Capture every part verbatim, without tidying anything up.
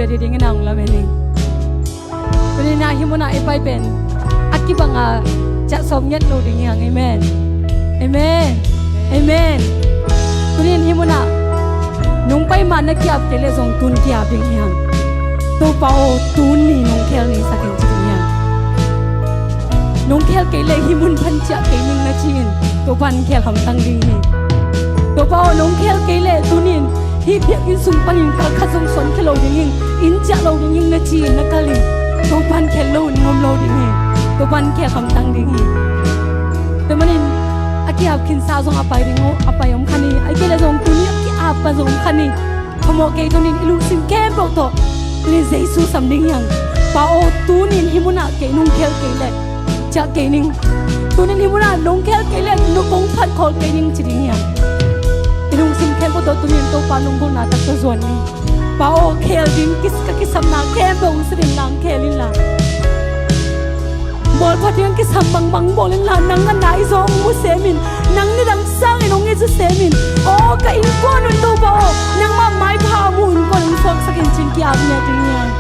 Ding in a hong lamen hi. Tuni-in ah hih munah i pai pen a kibang a ciah sawm ngiat lo ding hi hang. Amen. Amen. Amen. Tuni-in hih munah nong pai ma na ki-ap kei leh zong tun ki-ap ding hi hang. Topa aw, tuni nong khel ni sak in ci ding hi hang. Nong khel kei leh hih mun pan ciah kei ning na ci-in Topa in khel hamtang ding hi. Topa aw, nong khel kei leh tuni-in hih biakinn sung panin kal khat zong suan khia lo ding ing, inn ciah lo ding ing na ci-in na kal in Topa in khel lo in ngom lo ding hi. Topa in khel hamtang ding hi. Tua manin a ki-ap khinsa zong a pai ding uh, a pai om kha ni. Ahih kei leh zong tuni a ki-ap pa zong om kha ni. Phamawh kei, tuni-in i lungsim khempeuh tawh tuni-in Jesu sam ding hi hang. Pa aw, tuni-in hih munah kei nong khel kei leh, ciah kei ning. Tuni-in hih munah nong khel kei leh nong kong phat khol kei ning ci ding hi hang. I lungsim khempeuh tawh tuni-in Topa nong bulna taktak zuan ni. Pa aw, khel ding kis-, ka kisapna khempeuh hong sit inla, khel inla. Bawlpha ding kisam bangbang bawl inla, nang na nai zaw hong mu sem in, nang nidang sangin hong it zaw sem in. Aw, ka innkuan un Topa aw, nangmah maipha a mu innkuan hong suaksak in ci-in ki-ap ngiat ding hi hang.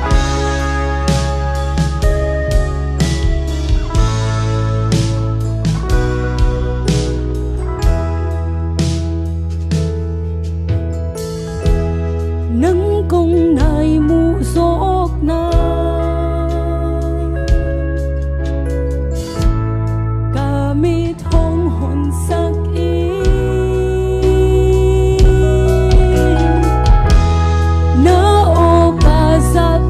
Nang kong nai muh zawkna ka mit hong honsak in, na awk a zat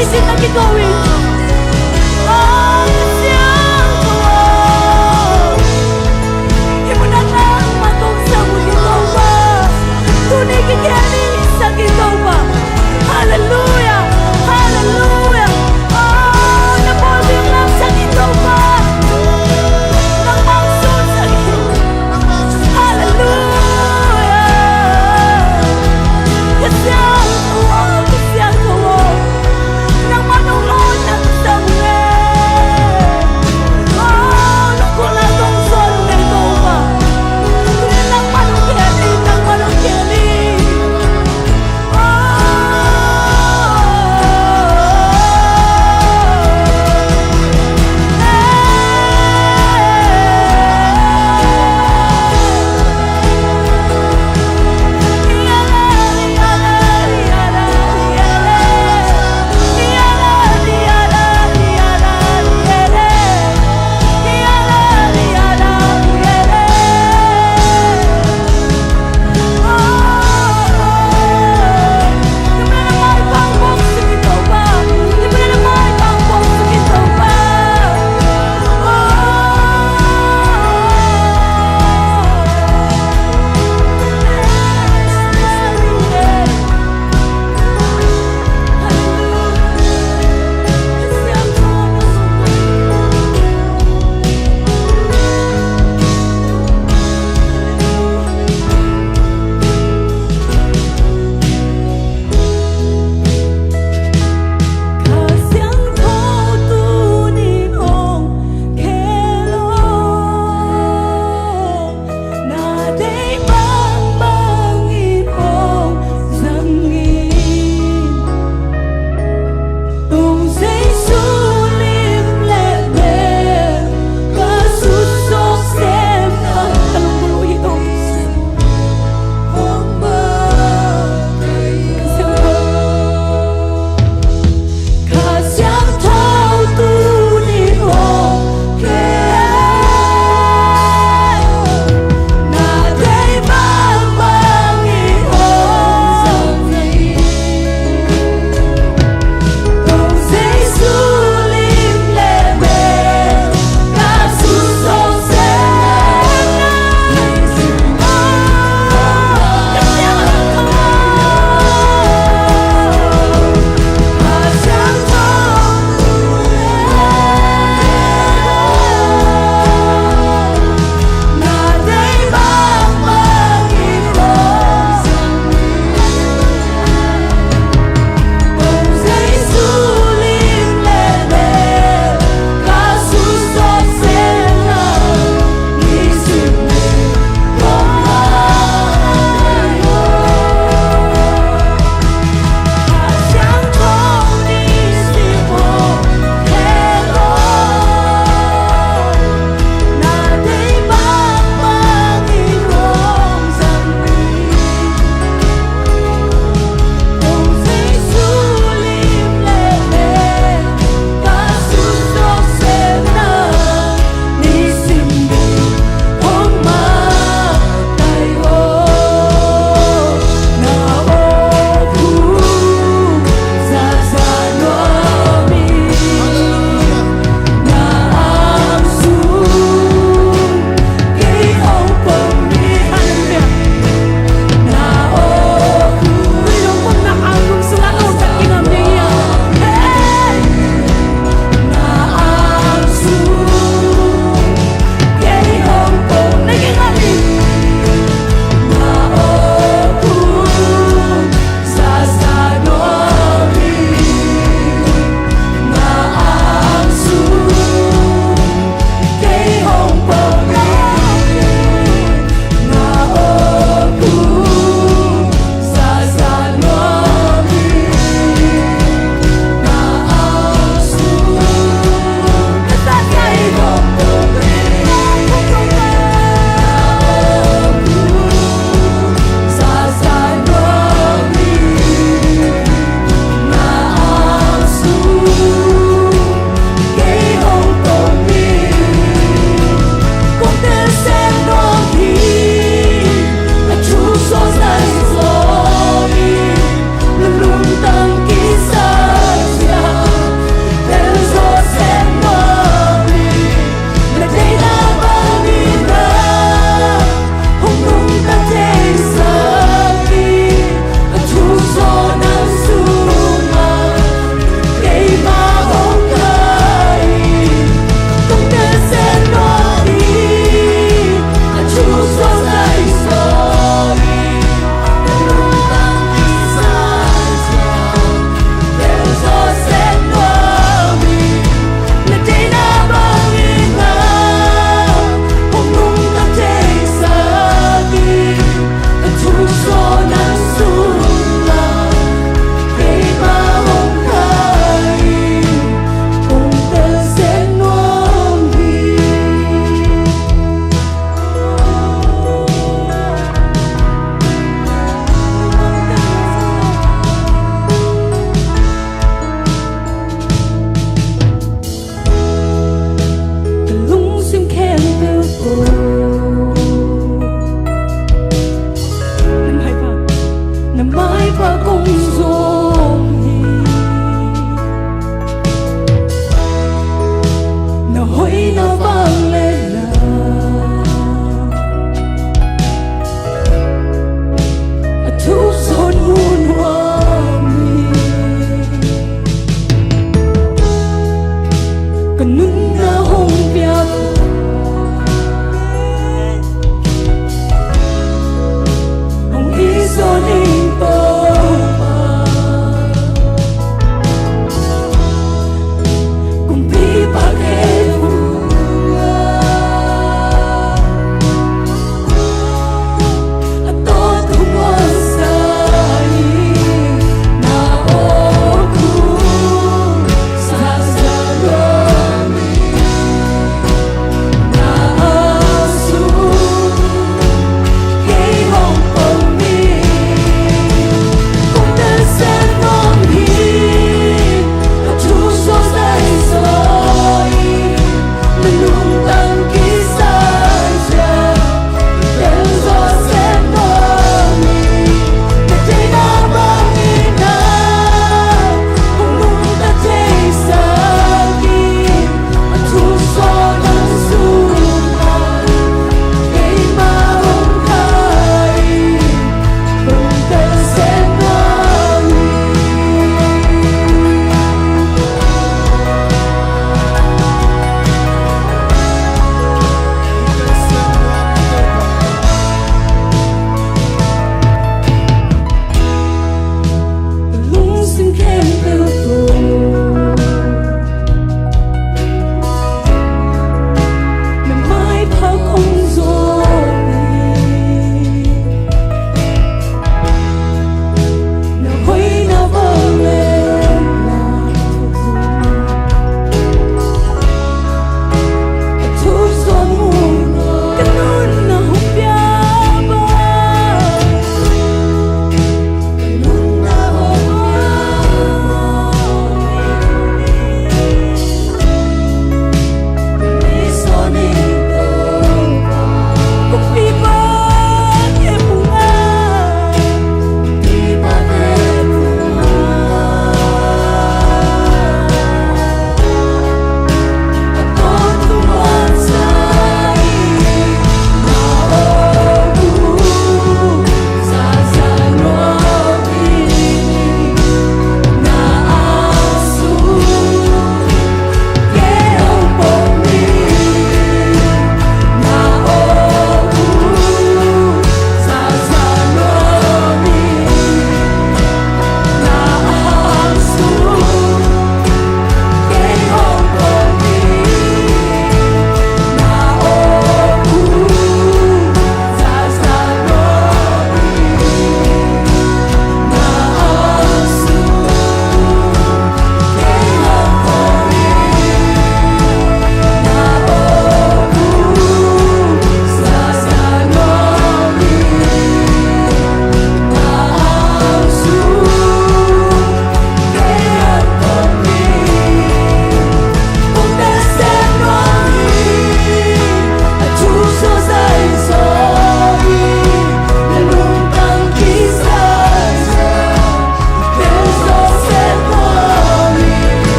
Sin na kiko in. Oh, ka siangtho aw. Hih munah nangmah kong sang uh hi Topa. Tuni kikhel ding hi sak hi Topa. Halleluiah. Halleluiah. Oh, na pawl ding lam sak hi Topa. Nangmah kong sang hi. Halleluiah. Ka siangtho aw, ka siangtho aw. Nangmah nong lawn nang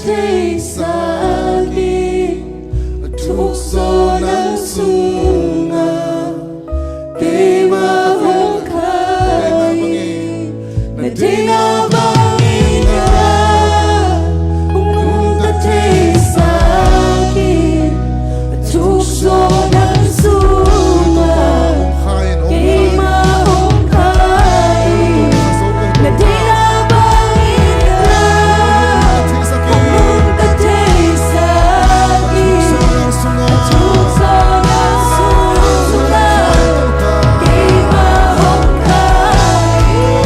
theisak in, a thukzaw nang sungah keimah hong khai in, na deihna bangin ah hong nungta theisak in, a thukzaw nang sungah keimah hong khai in, na deihna bangin ah hong nungta theisak in, a thukzaw nang sungah keimah hong khai in,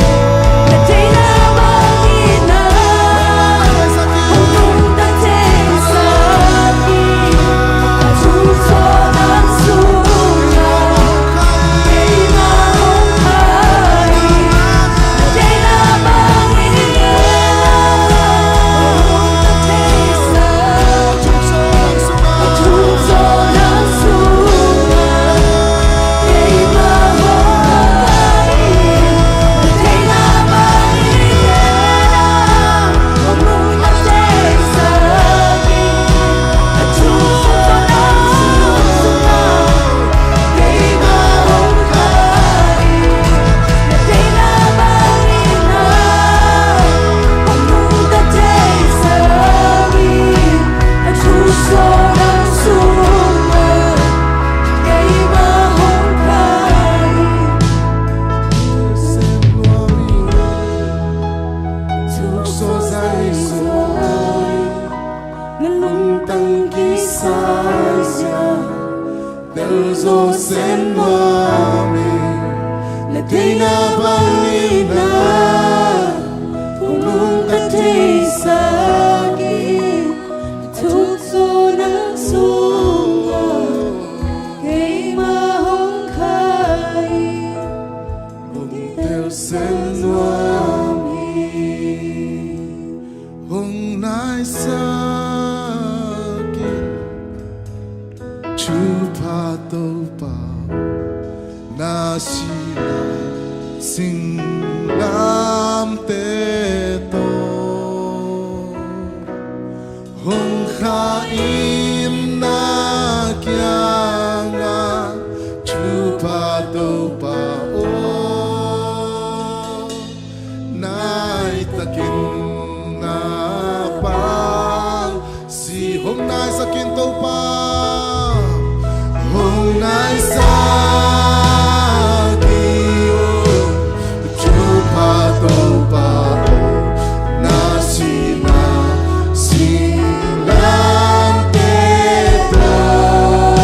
na deihna bangin ah hong nungta theisak in, a thukzaw nang sungah keimah hong khai in, na deihna bangin ah hong nungta theisak in, a thukzaw nang sungah keimah hong khai in, na deihna bangin ah hong nungta theisak in, a thukzaw nang sungah keimah hong khai in, na deihna bangin ah hong nungta theisak in, a thukzaw nang sungah keimah hong khai in. Thukzaw zai zaw in, na lungtang kisai zia, telzaw sem nuam in, na deihna bangin ah hong nungta theisak in, a thukzaw nang sungah keimah hong khai in, hong telsiam nuam hi. Hong naisak in, Topa, Topa, na sihna singlamteh tawh hong kha in, na kiangah Topa, Topa aw, nai takin na pang si. Hong naisak in, Topa, hong naisak in, Topa, Topa aw, na sihna singlamteh tawh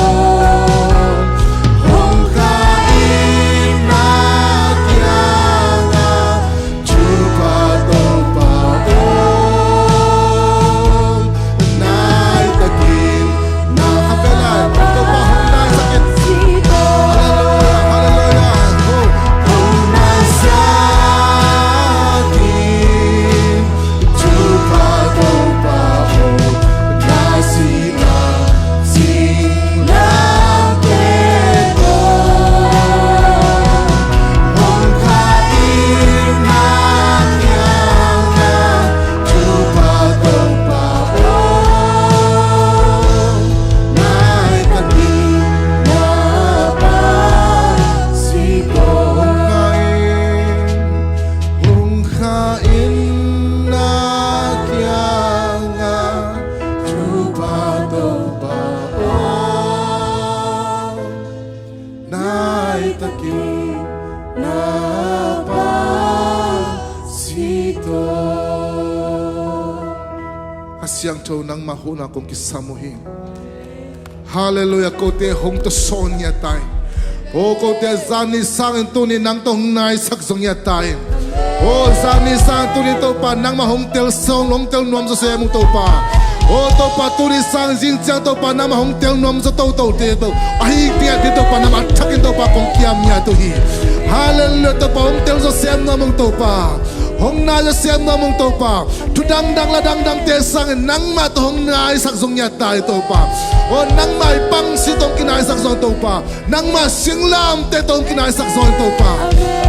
hong kha in, na kiangah Topa, Topa aw, nai takin na kha pen a, Topa hong naisak in. Halleluia, halleluia. Hong naisak in, Topa, Topa aw, na sihna singlamteh tawh hong kha in, na kiangah Topa, Topa aw, nai takin na pang si tawh. Hong kha in, hong kha in, na kiangah Topa, Topa aw, nai takin na pang si tawh. A siangtho, nangmah huhna kong kisam uh hi. Halleluia. Kote hong tawsawn ngiat ta in. O kote zani sangin tuni nang tawh hong naisak zaw ngiat ta in. O zani sangin tuni Topa nangmah hong tel zaw, hong tel nuam zaw sem uh Topa. O Topa, tuni sangin zing ciang Topa nangmah hong tel nuam zaw toto te to, ahi ngiat ding Topa, nangmah thakin Topa kong kiam ngiat uh hi. Halleluia. Topa hong tel zaw sem nuam ung Topa. Hong nai zaw sem nuam ung Topa. Thu dangdang la dangdangte sangin nangmah tawh hong naisak zaw ngiat ta hi Topa. O nangmah i pang si tawh hong kinaisak zaw Topa. Nangmah singlamteh tawh hong kinaisak zaw Topa.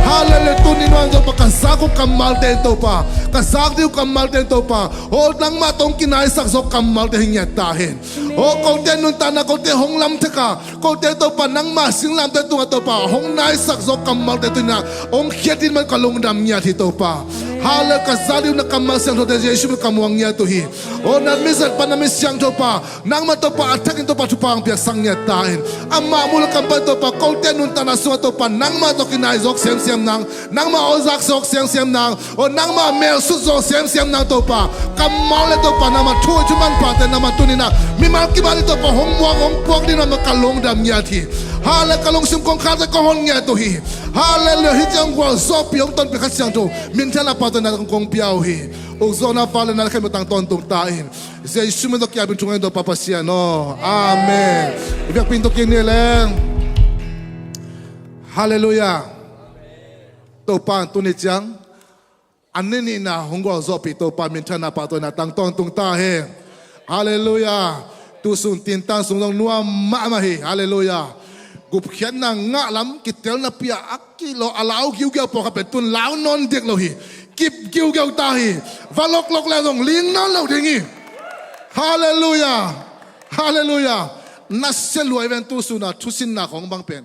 Hallelujah. Tuni nuan Topa, ka zak uh kammalte in Topa, ka zak ding uh kammalte in Topa, aw nangmah tawh hong kinaisak zawk kammalte hi ngiat ta hen. Aw kote nuntakna kote hong lamthak a, kote Topa nangmah singlamteh tungah Topa hong naisak zawk kammalte tuni-in ah hong khiat ding man ka lungdam ngiat hi Topa. Hallelujah. Ka zak ding uh na kammal siangthote Jesu min ka muang ngiat uh hi. Aw na mizat pa na mi siangtho pa, nangmah Topa a thakin Topa thupha hong piaksak ngiat ta hen. Amah mul a kam pan Topa kote nuntakna sungah Topa nangmah tawh kinai zawk semsem nang, nangmah aw zak zawk semsem nang, aw nangmah mel sut zawk semsem nang Topa. Kammal le Topa nangmah thu hoih thu manphate nangmah tuni-in ah mimal kimang ding Topa hong muak hong puak ding nangmah ka lungdam ngiat hi. Hallelujah. Ka lungsim kongkhakte ka hon ngiat uh hi. Hallelujah. Hih ciang gualzawhpih hong tonpih Kha Siangtho minthanna pahtawina kong pia uh hi. Ukzawhna, vangliatna le khenbetang tawntung ta in. Jesu min tawh ki-ap in thungen Topa Pasian aw. Amen. I biakpiin tawh kik ni leng. Hallelujah. Topa in tuni ciang a ni nihna hong gualzawhpih Topa minthanna pahtawina tang tawntung ta hen. Hallelujah. Tusun tintan sung zong nuam mahmah hi. Hallelujah. Gupkhiatna ngah lam kitelna pi-a a kilaw a lau giugiau pawlkhat pen tun lau nawn dek lo hi. Kip giugiau ta hi. Va loklok le zong ling nawn lo ding hi. Hallelujah. Hallelujah. Nasia lua i ven tusun a thusinna khawng bang pen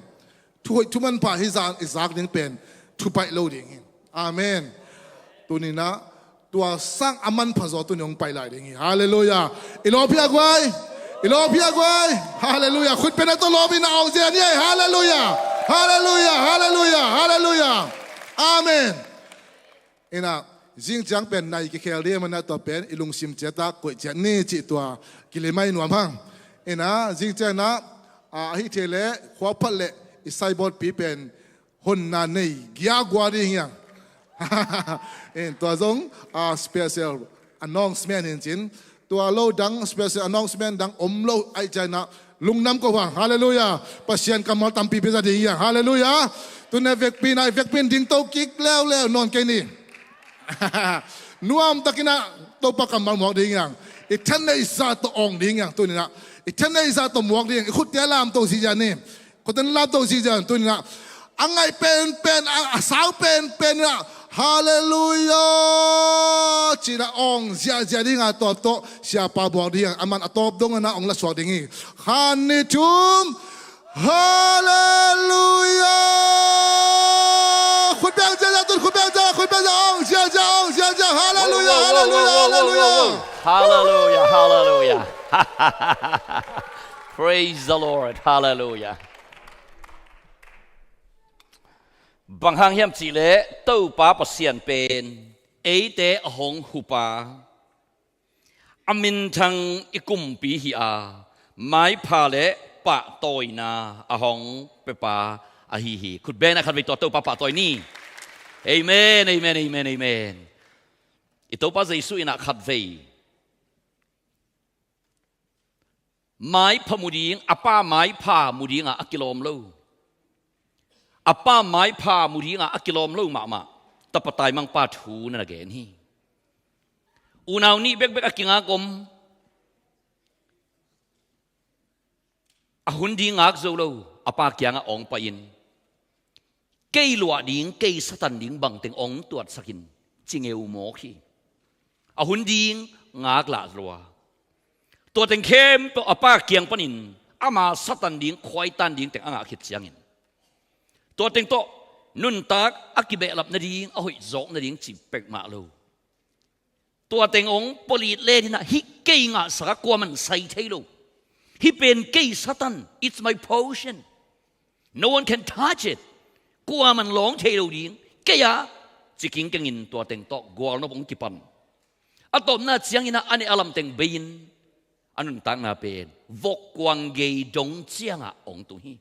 thu hoih thu manpha hi zan i zak ding pen thu paih lo ding hi. Amen. Tuni-in ah tua sang a manpha zaw tuni hong paih lai ding hi. Hallelujah. I lawp hia guai? I lawp hia guai? Hallelujah. Khut pen a tawh lawp in a awng zia ni ei. Hallelujah. Hallelujah. Hallelujah. Hallelujah. Amen. Ina zing ciang pen nai kikhel ding a, mana tua pen i lungsim ciat a koih ciat ni cih tua kilemai nuam hang. Ina zing ciang na a, ahi thei le khuaphat le i saibawtpi pen honna nei giagua ding hiang. In tua zong a special announcement hin cin. Tua lo dang special announcement dang om lo aih ciang na lungdam ko hang. Hallelujah. Pasian kammal tampi pia za ding hiang. Hallelujah. Tuna vekpi na i vekpi in ding to kik leuleu nawn kei ni. Nuamtakin ah Topa kammal muak ding hiang. I thaneihsa tawh awng ding hiang tuni-in ah. I thaneihsa tawh muak ding hiang. I khutte lam to zihziah ni. Khutte lam to zihziah tuni-in ah. A ngaih penpen, a, a sau penpen in ah. Hallelujah. Ci-in ah awng ziahziah ding a tawp tawh siapa muak ding hiang. Aman a tawp dong in ah awng la suak ding hi. Khan ni thum. Hallelujah. Khut beng ziahziah tun, khut beng ziah, khut beng ziah, awng ziahziah, awng ziahziah. Hallelujah, hallelujah, hallelujah. Hallelujah, hallelujah. Praise the Lord. Hallelujah. Bang hang hiam cihleh Topa Pasian pen eite a hong hupa, a minthang i kumpi hi a, maipha le pahtawina a hong pepa ahi hi. Khut beng in ah khatvei tua Topa pahtawi ni. Amen, amen, amen, amen. I Topa Jesu in ah khatvei maipha mu ding, a Pa maipha mu dingah a kilawm lo. A Pa maipha mu dingah a kilawm lo mahmah tapa taimangpa thu na na gen hi. Unau nih bekbek a kingak om, a hun ding ngak zo lo, a Pa kiangah awng paihin, kei luah ding, kei satan ding bangteng awng tuatsakin ci ngeu mawk hi. A hun ding ngak lah lua. Tua teng khempeuh a Pa kiang panin ama satan ding, khuaitan ding teng a ngah khit ciangin, tua teng tawh nuntak a kibehlap nading, a hoih zawk nading ci pek mah lo. Tua teng hong pawlih len in ah, hih kei ngahsak a, kuaman sai thei lo. Hih pen kei satan, it's my portion. No one can touch it. Kuaman lawng thei lo ding, kei a, ci kingkengin tua teng tawh gualnop hong kipan. A tawpna ciangin ah a neh a lam teng bei-in a nuntakna pen vokkuang gei dong ciangah hong tung hi.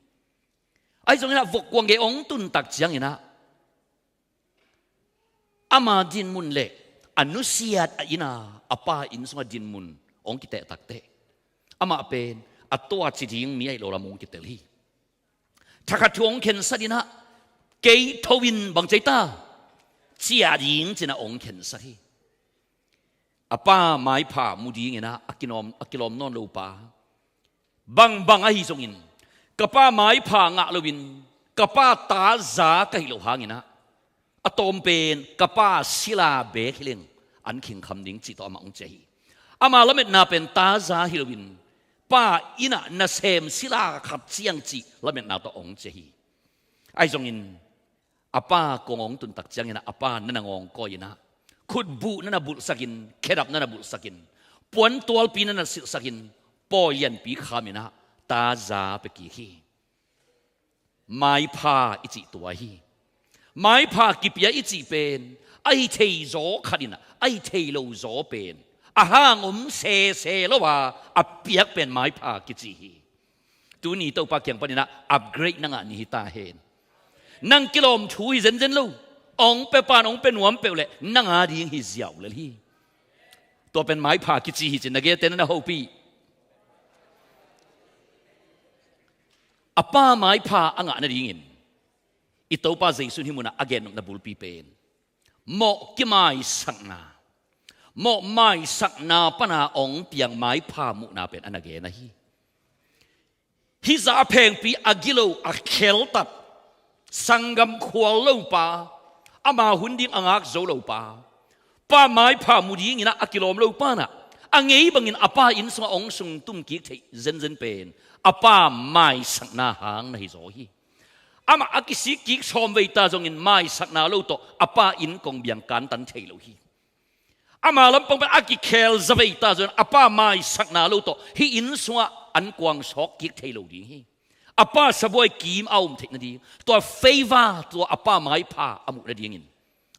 Ahi zongin ah vokkuang gei hong tun tak ciangin ah ama dinmun le a nusiat a inn a, a Pa inn sungah dinmun hong kiteh takteh, amah pen a tuaci ding mi ahih lo lam hong kitel hi. Thakhat thu hong khensat in ah, kei tho in bang ci ei ta, ciah ding ci-in ah hong khensat hi. A Pa maipha mu dingin ah a kinawm, a kilawm nawn lo pa, bangbang ahi zongin ka Pa maipha ngah loin ka Pa ta za ka hih loh hangin ah, A tawm pen ka pa sila beek hi leng an khingkham ding cih tawh amah hong ci hi. Ama lametna pen taza hi loin pa inn ah nasem sila khat ciang cih lametna tawh hong ci hi. Ahi zongin a pa kong hong tuntak ciangin ah a pa na na ngawngkawi in ah khutbuh na na bulhsakin, khedap na na bulhsakin, puantualpi na na silhsakin, pawi lianpi khamin ah taza pia kik hi. Maipha i cih tua hi. Maipha kipia i cih pen a hi thei zaw khat in ah a hi thei lo zaw pen a hang om sese lo a, a piak pen maipha kici hi. Tuni Topa kiang panin ah upgrade na ngah ni hi ta hen. Nang kilawm thu hi zenzen lo. Hong pia pan hong pia nuam peuh leh nang a ding hi ziau lel hi. Tua pen maipha kici hi cin na geelte'n na hopih. A pa maipha a ngah nadingin i Topa Jesu in hih munah a gennopna bulpi pen mawh kimaisakna, mawh maisakna pana hong piang maipha muhna pen a na gen ahi. Hih zah a phengpi a gilo a kheltat, sanggam khual lo pa, ama hun ding a ngak zo lo pa, pa maipha mu dingin ah a kilawm lo pa in ah a ngei bangin a pa inn sungah hong sungtum kik theih zenzen pen a pa maisakna hang na hi zaw hi. Amah a kisik kik sawm vei ta zongin maisakna lo tawh a pa inn kong biang kantan thei lo hi. Ama lampang pen a kikhel za vei ta zongin a pa maisakna lo tawh hih inn sungah an kuang sawk kik thei lo ding hi. A pa sabuai kim a um theih nading, tua favor, tua a pa maipha a muh nadingin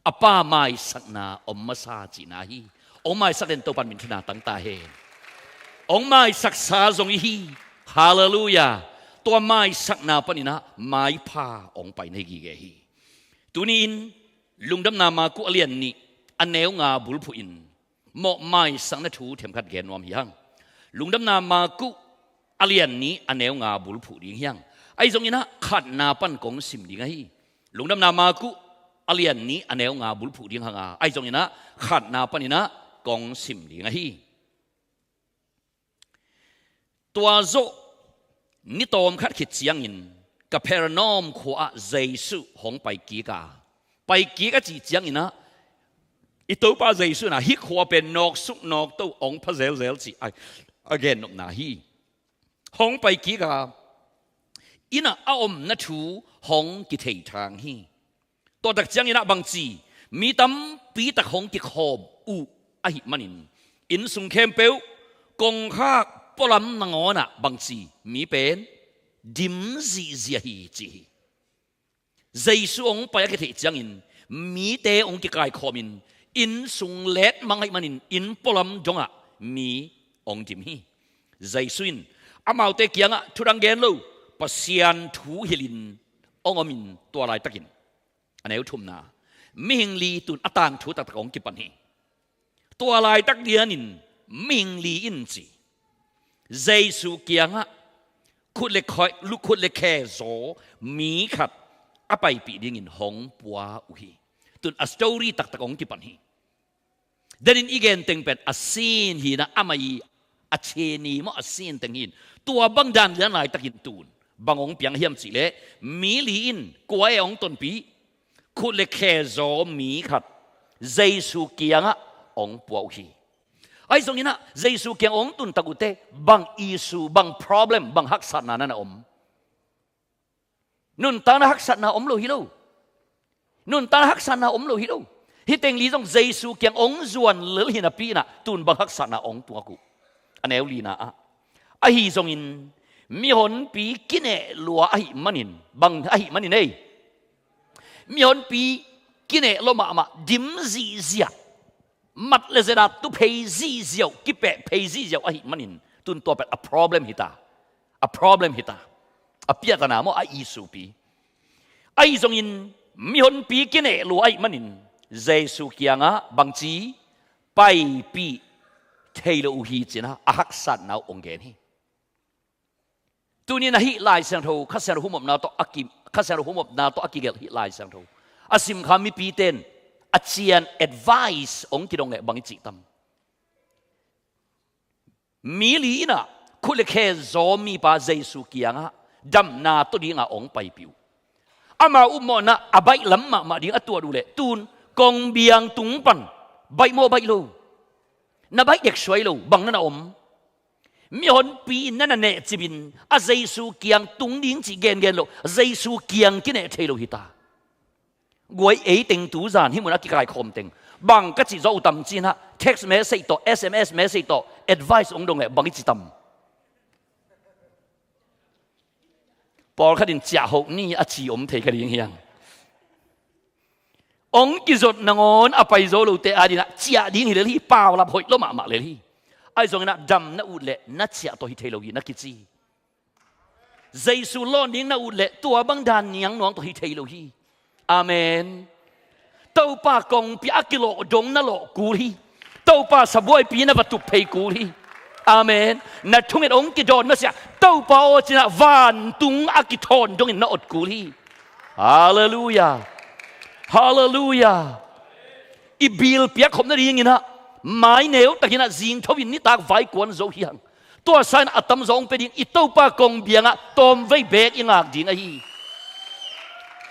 a pa maisakna om masa cihna hi. Hong maisak den Topa'n minthanna tang ta hen. Hong maisaksa zong i hi. Halleluiah. Tua maisakna panin ah maipha hong pai na hi gige hi. Tuni-in Lungdamna Marku a lian nih a neu nga bulphuh in mawh maisakna thu themkhat gen nuam hi hang. Lungdamna Marku a lian nih a neu nga bulphuh ding hi hang. Ahi zongin ah khatna pan kong sim ding ahi. Lungdamna Marku a lian nih a neu nga bulphuh ding hang a, ahi zongin ah khatna panin ah kong sim ding ahi. Tua zawh ni tawm khat khit ciangin Kapernaum khua-ah Jesu hong pai kik a, pai kik a cih ciangin ah i Topa Jesu in ah hih khua pen nawksuk nawkto hong pha zelzel cih a, a gennopna hi. Hong pai kik a, inn ah a omna thu hong kithei thang hi. Tua tak ciangin ah bangci, mi tampi tak hong kikhawm uh ahih manin inn sung khempeuh kongkhak pualam nangawn ah bangci, mi pen dim zihziah hi ci hi. Jesu hong pai a kitheih ciangin mite hong kikaikhawmin inn sung letmang ahih manin inn pualam dongah mi hong dim hi. Jesu in amaute kiangah thudang gen lo, Pasian thu hilhin hong omin tua laitakin, a neu thumna, mihing li tun a tangthu taktak hong kipan hi. Tua laitak lianin mihing li in ci, Jesu kiangah khut le khe, khut le khe zaw mi khat a paipih dingin hong pua uh hi. Tun a story taktak hong kipan hi. Denin i gen teng pen a scene hi-in ah, amah i a cheni maw a scene teng hi-in, tua bang dan lian laitakin tun bang hong piang hiam cihleh, mi li in kua e hong tonpih? Khut le khe zaw mi khat Jesu kiangah hong pua uh hi. Ahi zongin ah Jesu kiang hong tun tak uhteh bang issue, bang problem, bang haksatna na na om? Nuntakna haksatna om lo hi lo. Nuntakna haksatna om lo hi lo. Hih teng li zong Jesu kiang hong zuan lel hi napi-in ah tun bang haksatna hong tuak uh? A neu lina ah, ahi zongin mihonpi kineh lua ahih manin, bang ahih manin ei, mihonpi kineh lua mahmah, dim zihziah, mat le zeda tu phei zihziau, kipeh phei zihziau ahih manin tun tua pen a problem hi ta. A problem hi ta. A piahtana maw, a issue pi. Ahi zongin mihonpi kineh lua ahih manin Jesu kiangah bangci, paipih thei lo uh hi ci-in ah a haksatna uh hong gen hi. Tuni-in ah hih Lai Siangtho, Kha Siangtho hum omna tawh a ki, Kha Siangtho hum omna tawh a kigelh hih Lai Siangtho a simkha mipite in a cian advice hong kidong leh bang i cih tam? Mi li in ah khut le khe zaw mipa Jesu kiangah damna tawh dingah hong paipih uh. Amau upmawhna a baih lam mahmah ding a tuat uh leh tun kongbiang tung pan baih maw baih lo? Na baih dek suai lo, bang na na om? Mihonpi in na na nehcip in a Jesu kiang tung ding cih gengen lo, Jesu kiang kineh thei lo hi ta. Guai, ei teng tu zan hih mun a kikaikhawm teng bang ka cih zawh uh tam ci-in ah, text message tawh, S M S message tawh advice hong dong leh bang i ci tam? Pawlkhat in ciah hoh ni a ci om thei ka ding hi hang. Hong kizot nangawn a pai zo lote adingin ah ciah ding hi lel hi, paulap hoih lua mahmah lel hi. Ahi zongin ah dam na ut leh na ciah tawh hi thei lo hi na kici. Jesu lawn ding na ut leh tua bang dan niangnuang tawh hi thei lo hi. Amen. Topa kongpi a kilawh dong na lawh kul hi. Topa sabuaipi na va tup phei kul hi. Amen. Na thunget hong kidawn masiah Topa aw ci-in ah vantung a kithawn dongin na ot kul hi. Halleluiah. Halleluiah. I bil piakkhop nadingin ah mai neu takin ah zingtho in nitak vaikuan zo hi hang. Tua sangin a tamzaw hong pia ding i Topa kongbiang ah tawmvei beek i ngak ding ahi.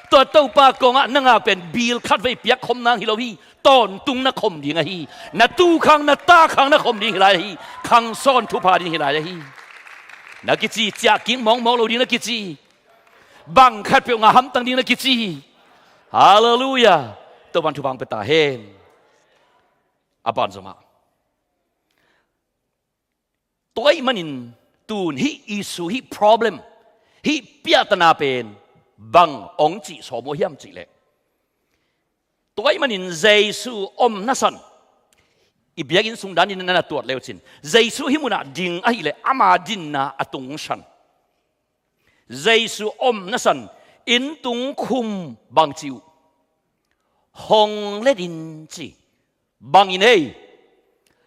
Tua Topa kong ah na ngak pen bil khatvei piakkhop nang hi lo hi. Tawntung na khom ding ahi. Na tukhang na takhang na khom ding hi lai ahi. Khangsawn thupha ding hi lai ahi. Na kici, ciah kik mawngmawng lo ding na kici. Bang khatpeuh ngah hamtang ding na kici. Halleluiah. Topan thupha hong pia ta hen. A ban zomah. Tua ahih manin tun hih issue, hih problem, hih piahtana pen bang hong cih sawm uh hiam cih leh, tua ahih manin Jesu omna san, i biakinn sung danin na na tuat leu cin, Jesu hih munah ding ahih leh ama dinna a tungsan. Jesu omna san, inntung khum bang ci uh? Hong let in ci. Bang in ei?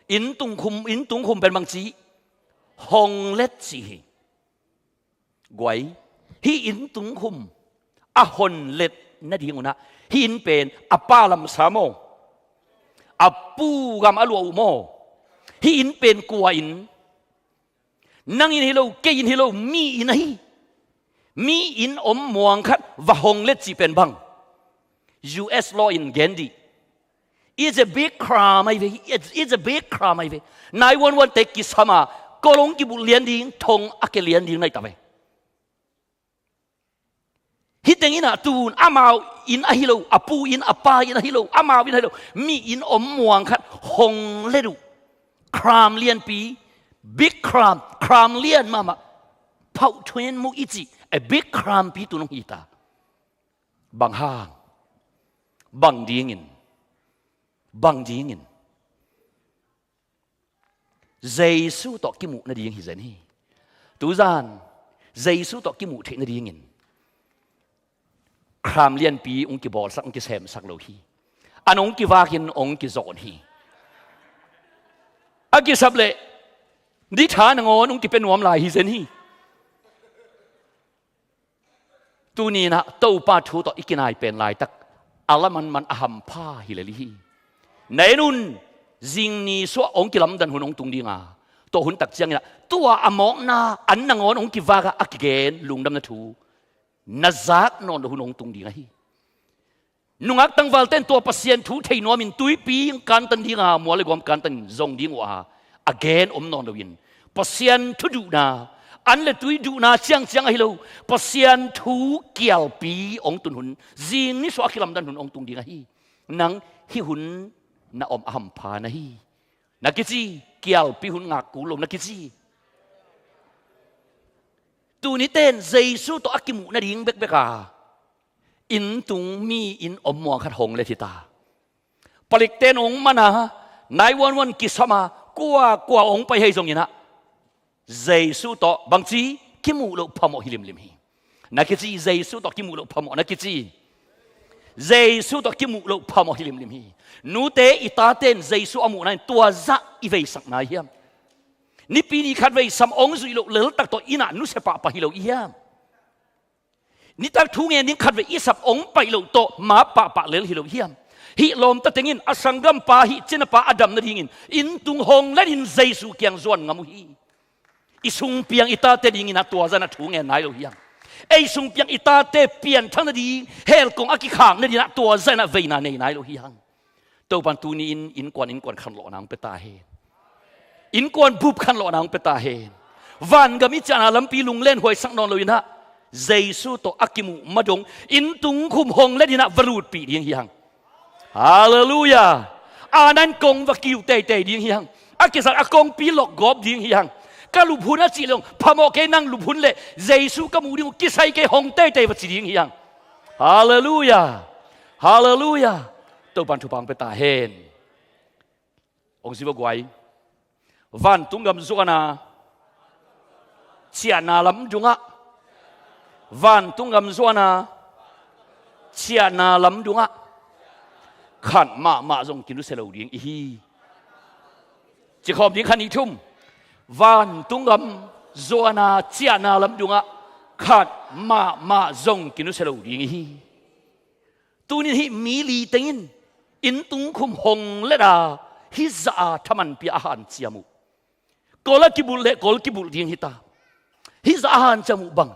Inntung khum, inntung khum pen bang ci? Hong let ci hi. Guai, hih inntung khum a hon let nading un ah, hih inn pen a pa lamsa maw? A pu gam a luah uh maw? Hih inn pen kua inn? Nang inn hi lo, kei inn hi lo, mi inn ahi. Mi inn om muang khat va hong let cih pen bang? U S law in gen dih. It's a big crime ahi ve. It's, it's a big crime ahi ve. Nine one one te kisam a, kol hong kibulh lian ding, thong a ke lian ding na hi ta ve. Hih teng in ah tun amau inn ahi lo, a pu inn, a pa inn ahi lo, amau inn ahi lo, mi inn om muang khat hong let uh. Crime lianpi, big crime, crime lian mahmah. Phauh thuin mu i cih, a big crime pi tun hong hi ta. Bang hang? Bang dingin? Bang dingin? Jesu tawh kimuh nading hi zen hi. Tuzan Jesu tawh kimuh theih nadingin crime lianpi hong kibawlsak, hong kisemsak lo hi. An hong kivakin hong kizawn hi. A kisap leh ditha nangawn hong kipia nuam lai hi zen hi. Tuni-in ah Topa thu tawh i kinai pen laitak a la manman a hampha hi lel hi. Na en un, zingni suah hong kilamdan hun hong tung ding a, tua hun tak ciangin ah tua a mawkna an nangawn hong kivak a, a kigen lungdamna thu na zak nawn lo hun hong tung ding ahi. Nungak tangvalte in tua Pasian thu thei nuamin tuipi hong kantan ding a, mual le guam kantan zong ding uh a, a gen om nawn loin, Pasian thu duhna, an le tui duhna ciangciang ahi lo, Pasian thu kialpi hong tun hun, zingni suah a kilamdan hun hong tung ding ahi. Nang hih hun na om a hampha na hi. Na kici, kialpi hun ngak kul lo na kici. Tuni ten Jesu tawh a kimuh nading bekbek a, inntung mi inn om muang khat hong let hi ta. Palikte in hong man a, nine one one kisam a, kua kua hong pai hi zongin ah, Jesu tawh bangci kimuh loh phamawh hi limlim hi. Na kici, Jesu tawh kimuh loh phamawh na kici. Jesu tawh kimuh loh phamawh hi limlim hi. Nute, i tate in Jesu a muhna in tua zah i veisakna hiam? Nipi ni khatvei sam hong zuih loh leltak tawh inn ah nusia pahpah hi lo i hiam? Nitak thu ngen ding khatvei i sap hong paih loh tawh ma pahpah lel hi lo hiam? Hih lawmta teng in a sanggampa, hih cinapa a dam nadingin inntung hong let in Jesu kiang zuan ngam uh hi. I sungpiang i tate dingin ah tua zah in ah thu ngen nai lo hiam? Ei sung piang i tate pianthak nading, hell kong a kikhak nadingin ah tua zah in ah veina nei nai lo hi hang. Topan tuni-in innkuan, innkuan khanlawhna hong pia ta hen. Innkuan bup khanlawhna hong pia ta hen. Vangam i ciahna lampi lunglen huaisak nawn lo-in ah Jesu tawh a kimuh ma dong inn tung khum hong leh dingin ah va lutpih ding hi hang. Halleluiah. A nan kong va kiu teitei ding hi hang. A kizat a kongpi lokgawp ding hi hang. Ka lup hun a cih leh zong phamawh kei, nang lup hun leh Jesu ka muh ding uh kisai kei, hong teitei va ci ding hi hang. Halleluiah. Halleluiah. Topan thupha hong pia ta hen. Hong zi va guai. Vantung gam zuan a ciahna lam dungah, vantung gam zuan a ciahna lam dungah khat mahmah zong kinusia lo ding i hi. Ci khawm ding, khat, nih, thum. Vantung gam zuan a ciahna lam dungah khat mahmah zong kinusia lo ding i hi. Tuni-in hih mi li teng in inn tung khum hong leh a, hih zah a thaman pia a hanciam uh. Kol a kibulh leh kol kibulh ding hi ta. Hih zah a hanciam uh bang,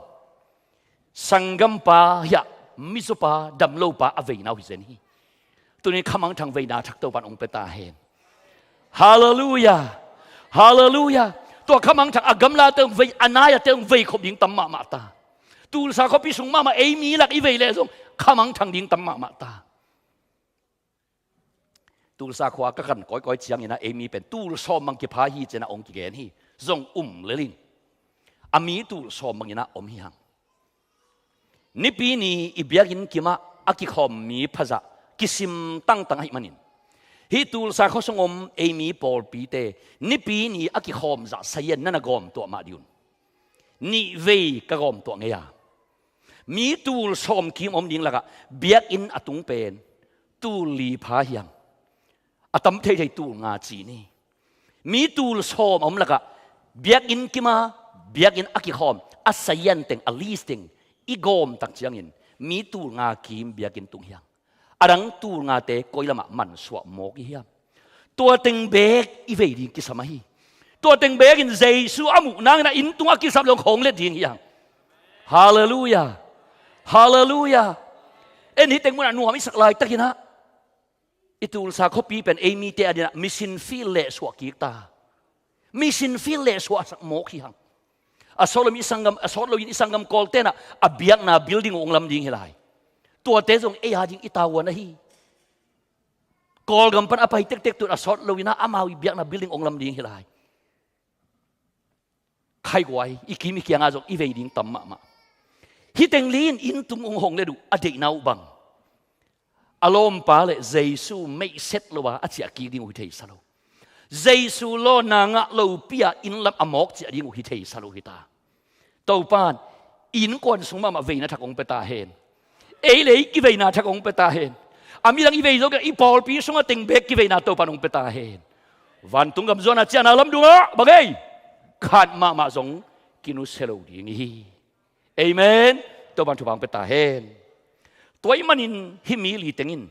sanggampa hiah, mizopa, damlopa a veina uh hi zen hi. Tuni-in khamangthang veina thak Topan hong pia ta hen. Halleluiah. Halleluiah. Tua khamangthang a gamlate hong vei, a naiate hong vei khop ding tam mahmah ta. Tulsa khuapi sung mahmah ei mi lak i vei leh zong khamangthang ding tam mahmah ta. Tulsa khua ka kan kawikawi ciangin ah ei mi pen tul sawm bang kipha hi ci-in ah hong kigen hi. Zong um lel in, a mi tul sawm bangin ah om hi hang. Nipi ni i biakinn kimah a kikhawm mi phazah kisim tangtang ahih manin, hih Tulsa khuasung om ei mi pawlpite Nipi ni a kikhawm zah sazian na na gawm tuah mah dih un. Nihvei ka gawm tuah ngei a, mi tul sawm kim om ding lakah biakinn a tung pen tul li pha hi hang. A tam theithei tul nga ci ni. Mi tul sawm a om lakah biakinn kimah, biakinn a kikhawm a sazian teng, a list teng i gawm tak ciangin mi tul nga kim biakinn tung hi hang. A dang tul ngate koi lamah mansuah mawk i hiam? Tua teng beek i vei ding kisam ahi. Tua teng beek in Jesu a muh nangin ah inn tung a kisap leh hong let ding hi hang. Halleluiah. Halleluiah. En hih teng munah nuam i sak laitakin ah, i Tulsa khuapi pen ei mite adingin ah mission field leh suah kik ta. Mission field leh suahsak mawk hi hang. A sawt loin i sanggam, a sawt loin i sanggam Kawlte'n ah a biakna building uh hong lam ding hi lai. Tuate zong ei ading i tavuan ahi. Kawlgam pan a pai tektek tun a sawt loin ah amau i biakna building hong lam ding hi lai. Khaiguai, i kim i kiangah zong i vei ding tam mahmah. Hih teng li in inn tung hong hong let uh a deihna uh bang, a lawmpa leh Jesu meihset lo a a ciah kik ding uh hi thei sa lo. Jesu lawnna ngah lopi-a inn lam a mawk ciah ding uh hi thei sa lo hi ta. Topa'n innkuan sung mahmah veina thak hong pia ta hen. Ei leh ei kiveina thak hong pia ta hen. A midang i vei zo kei, i pawlpi sungah teng beek kiveina Topa'n hong pia ta hen. Vantung gam zuan a ciahna lam dungah bang ei, khat mahmah zong kinusia lo ding i hi. Amen. Topa'n thupha hong pia ta hen. Tua ahih manin hih mi li teng in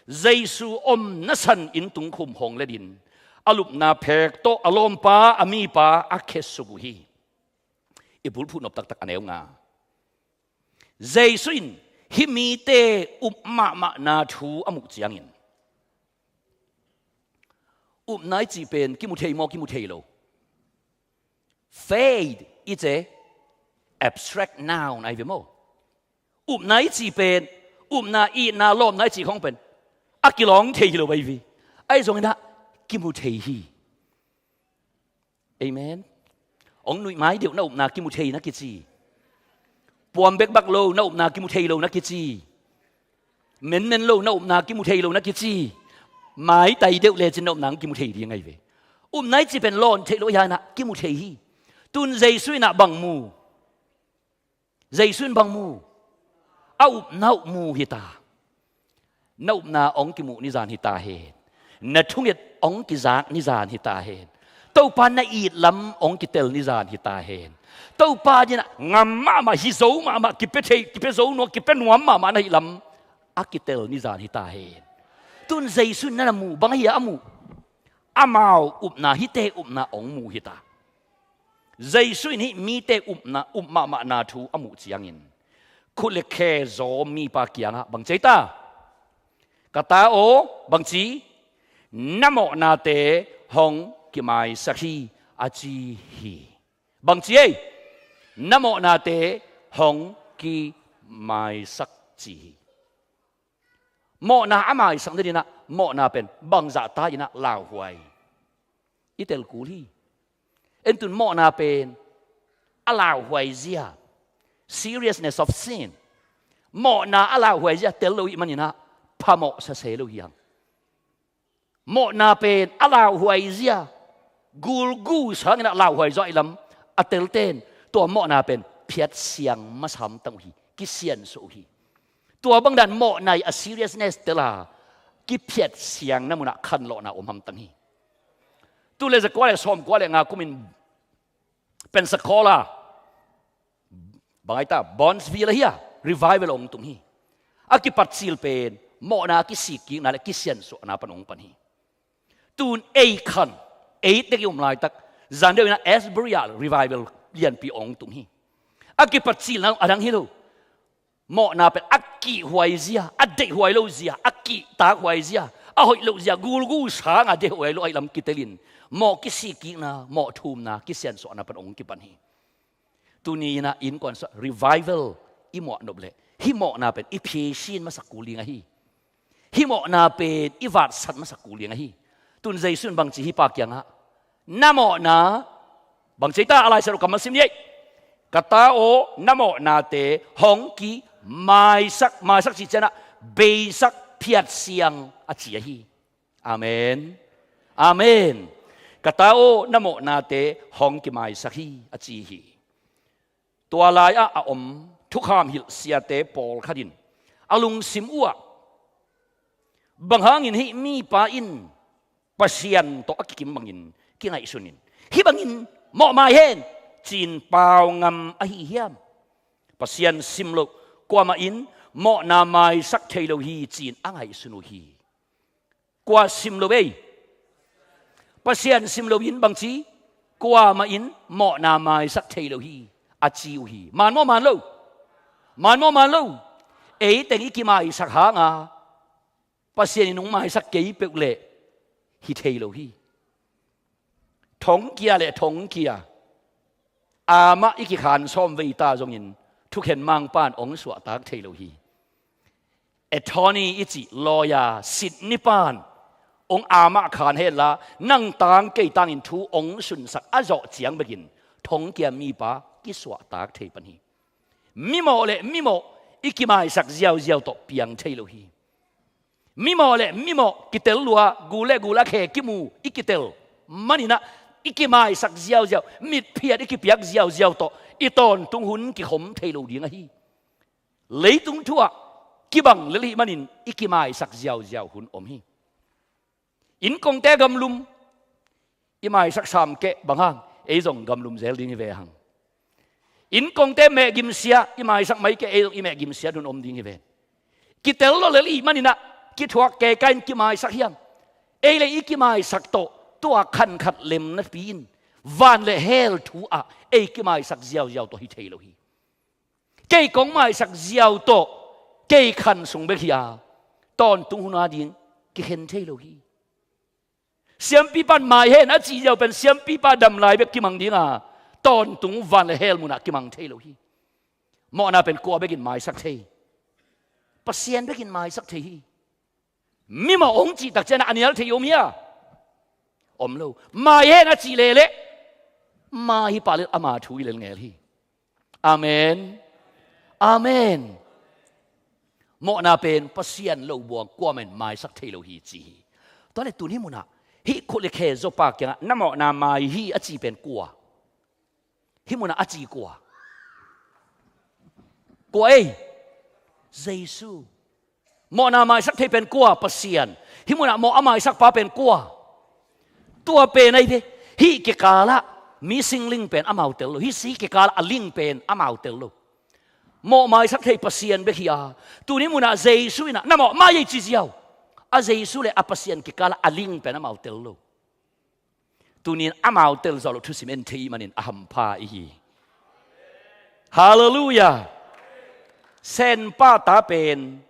Jesu omna san inn tung khum hong let in, a lupna phek tawh a lawmpa, a mipa a khesuk uh hi. I bulphuh nop taktak, a neu nga. Jesu in hih mite up mahmahna thu a muh ciangin, upna i cih pen kimu thei maw, kimu thei lo? Faith is a abstract noun ahi ve maw. Upna i cih pen, upna, itna, lawpna i cih khawng pen a kilawng thei hi lo ahi ve. Ahi zongin ah kimu thei hi. Amen. Hong nuih mai deuh na upna kimu thei na kici. Puam bekbak lo na upna kimu thei lo na kici. Menmen lo na upna kimu thei lo na kici. Maitai deuh lecin na upna hong kimu thei ding ahi ve. Upna i cih pen lawn theih lo ahi hangin ah kimu thei hi. Tun Jesu in ah bang mu? Jesu in bang mu? A upna uh mu hi ta. Na upna hong kimuh ni zan hi ta hen. Na thunget hong kizak ni zan hi ta hen. Topa na it lam hong kitel ni zan hi ta hen. Topa adingin ah ngam mahmah, hi zo mahmah, kipia thei, kipia zo nuam, kipia nuam mahmah na hih lam a kitel ni zan hi ta hen. Tun Jesu in na na mu bang ahi a muh? Amau upna, hihte upna hong mu hi ta. Jesu in hih mite upna, up mahmahna thu a muh ciangin, khut le khe zaw mipa kiangah bang ci ei ta? Ka ta aw, bang ci? Na mawhnate hong kimaisak hi, a ci hi. Bang ci ei? Na mawhnate hong kimaisak ci hi. Mawhna a maisak nadinah mawhna pen bangzah ta inah lauhuai i tel kul hi. Entun mawhna pen a lauhuai zia, seriousness of sin, mawhna a lauhuai zia tel lo ih maninah phamawh sase lo hi hang. Mawhna pen a lauhuai zia, gulgu sanginah lauhuai zaw ih lam a telten tua mawhna pen phiat siang masa hamtang uh hi, kisiansuah uh hi. Tua bangdan mawhna ih a seriousness tela kiphiat siang na munah khanlawhna om hamtang hi. Tu le zakua le sawmkua le nga kumin Pensacola, bang ai ta, Brownsville ahi a, revival ong tung hi. A kipatcil pen mawhna a kisikkikna le kisiansuahna pan ong pan hi. Tun ei khan, ei tek i om laitak zan deuh inah Asbury ah revival lianpi ong tung hi. A kipatcilna a dang hi lo. Mawhna pen a kihhuai zia, a deihhuai lo zia, a kihtakhuai zia, a hoih lo zia, gulgu sanga deihhuai lo aih lam kitelin mawh kisikkikna, mawh thumna, kisiansuahna pan ong kipan hi. Tuni inah innkuan sua revival i muahnop leh hih mawhna pen i phisin masak kul ding ahi. Hih mawhna pen i vatsat masak kul ding ahi. Tun Jesu in bang ci hih pa kiangah? Na mawhna, bang ci ei ta, a Lai Siangtho kammal sim ni ei. Ka ta aw, na mawhnate hong kimaisak, maisak cih cianah beisak, phiat siang a ci ahi. Amen. Amen. Ka ta aw, na mawhnate hong kimaisak hi, a ci hi. Tua lai-ah a om thukham hilh siate pawlkhat in a lungsim uhah, bang hangin hih mipa in Pasian tawh a kikim bangin kingaihsun in hih bangin mawhmai hen ci-in pau ngam ahi hiam? Pasian sim loh kuamah in mawhna maisak thei lo hi ci-in a ngaihsun uh hi. Kua sim lo ei? Pasian sim lo in bang ci? Kuamah in mawhna maisak thei lo hi, a ci uh hi. Man maw man lo? Man maw man lo? Ei teng i kimaisak hanga Pasian in hong maisak kei peuh leh hi thei lo hi. Thongkia le thongkia amah i kikhan sawm vei ta zongin thukhen mangpan hong suahtak thei lo hi. Attorney i cih lawyer, sitni pan hong amah khan henla, nang tang kei tangin thu hong sunsak a zawh ciang bekin thongkia mipa kisuahtak thei pan hi. Mimawh le mimawh i kimaisak ziauziau tawh piang thei lo hi. Mimawh le mimawh kitel lua, gul le gul a khe kimu i kitel maninah i kimaisak ziauziau, mitphiat i kipiak ziauziau tawh i tawntung hun kikhom thei lo ding ahi. Leitung thu-ah kibang lel hih manin i kimaisak ziauziau hun om hi. Innkongte gamlum i maisak sam keh bang hang, ei zong gamlum zel ding hi ve hang. Innkongte mehgimsia i maisak mai keh, ei zong i mehgimsia dun om ding hi ve. Kitel lo lel hih maninah kithuak keka in kimaisak hiam? Ei le i kimaisak tawh tua khankhat lem napi in van le hell thu-ah ei kimaisak ziauziau tawh hi thei lo hi. Kei kong maisak ziau tawh kei khan sung bek hi a, tawntung hun a ding kikhen thei lo hi. Siampipa in mai hen a cih ziau pen siampipa dam lai bek kimang dinga, tawntung van le hell munah kimang thei lo hi. Mawhna pen kua bekin maisak thei? Pasian bekin maisak thei hi. Mimawh hong cih tak cianah a nial thei om hia? Om lo. Mai hen a cih leleh mai hi pah lel ama thu i lel ngel hi. Amen. Amen. Mawhna pen Pasian lo buang kuamah in maisak thei lo hi ci hi. Tua le tun hih munah hih khut le khe zawpa kiangah na mawhna mai hi a ci pen kua? Hih munah a ci kua? Kua ei? Jesu. Mawhna maisak thei pen kua? Pasian. Hih munah mawh a maisakpa pen kua? Tua pen ahi ve. Hih kikalah missing link pen amau tel lo. Hih, hih kikalah a link pen amau tel lo. Mawh maisak thei Pasian bek hi a, tuni munah Jesu inah na mawh mai ei ci ziau, a Jesu le a Pasian kikalah a link pen amau tel lo. Tunin amau tel zawh loh thusim en thei ih manin a hampha i hi. Halleluiah. Senpa ta pen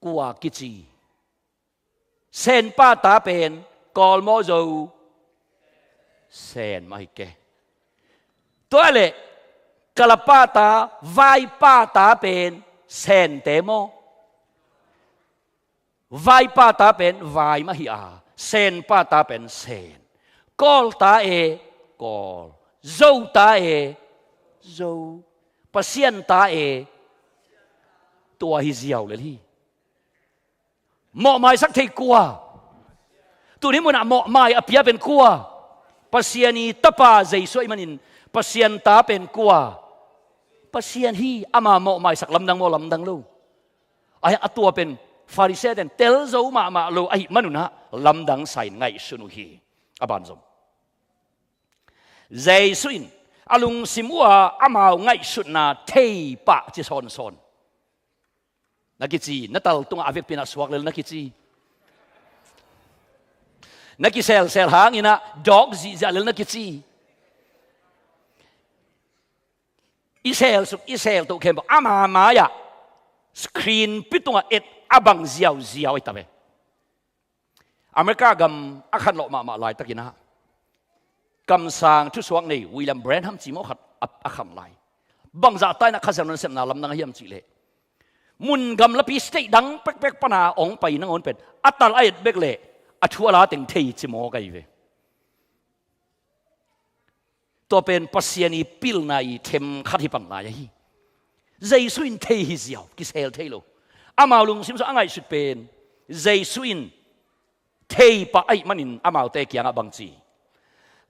kua kici? Senpa ta pen Kawl maw, Zo? Sen mah hi ke. Tua leh kalapa ta, vaipa ta pen Sente maw? Vaipa ta pen vai mah hi a, senpa ta pen sen. Kawl ta e, Kawl. Zo ta e, Zo. Pasian ta e, tua hi ziau lel hi. Mawhmaisak thei kua? Tuni munah mawhmai a pia pen kua? Pasian i Tapa Jesu ahih manin Pasian ta pen kua? Pasian hi. Ama mawhmaisak lamdang maw, lamdang lo? Ai, a tua pen Pharisee ten tel zo mahmah lo ahih manunah lamdang sa-in ngaihsun uh hi. A banzom, Jesu in a lungsim uh a amau ngaihsutna thei pah ci sawnsawn. Na kici, na tal tungah a vekpi-in a suak lel na kici. Na kiselsel hanginah dawk zihziah lel na kici. I selsuk, i seltoh khempeuh ama mai-ah screen pi tungah et a bang ziauziau ahi ta ve. America gam a khanlawh mahmah laitakinah kamsang thusuak nei William Branham ci maw khat a, a khan lai. Bangzah ta inah Kha Siangtho nasepna lamdang a hiam cihleh, mun gamlapi state dang pekpek pana hong pai nangawn pen a tal a et bek leh a thu a la teng thei ci mawk ahi ve. Tua pen Pasian i pilna i themkhat hi pan lai ahi. Jesu in thei hi ziau, kisel thei lo. Amau lungsim sung a ngaihsut pen Jesu in thei pah ahih manin amaute kiangah bang ci?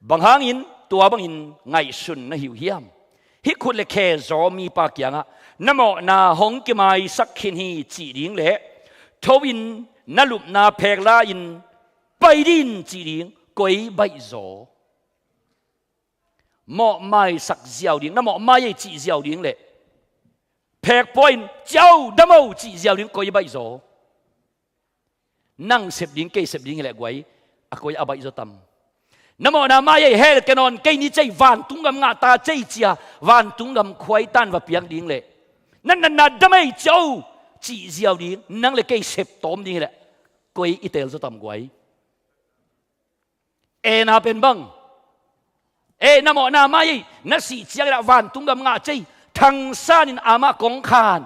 Bang hangin tua bangin ngaihsun na hi uh hiam? Hih khut le khe zaw mipa kiangah na mawhna hong kimaisak khin hi cih ding le tho-in na lupna phek la-in pai din cih ding koi baihzaw? Mawhmaisak ziau ding, na mawhmai ei cih ziau ding le phekpua-in ciau damo cih ziau ding koi baihzaw? Nang sep ding, kei sep ding hileh guai, a koi a baihzaw tam? Na mawhna mai ei, hell ke nawn kei ni cei, vantung gam ngah ta cei cia vantung gam khuaitan va piak ding le na natna dam ei ciau cih ziau ding nang le kei sep tawm ding hileh koi i telzaw tam guai? Ena pen bang? Ei, na mawhna mai ei, na sih ciangin ah vantung gam ngah cei, thangsanin amah kong khan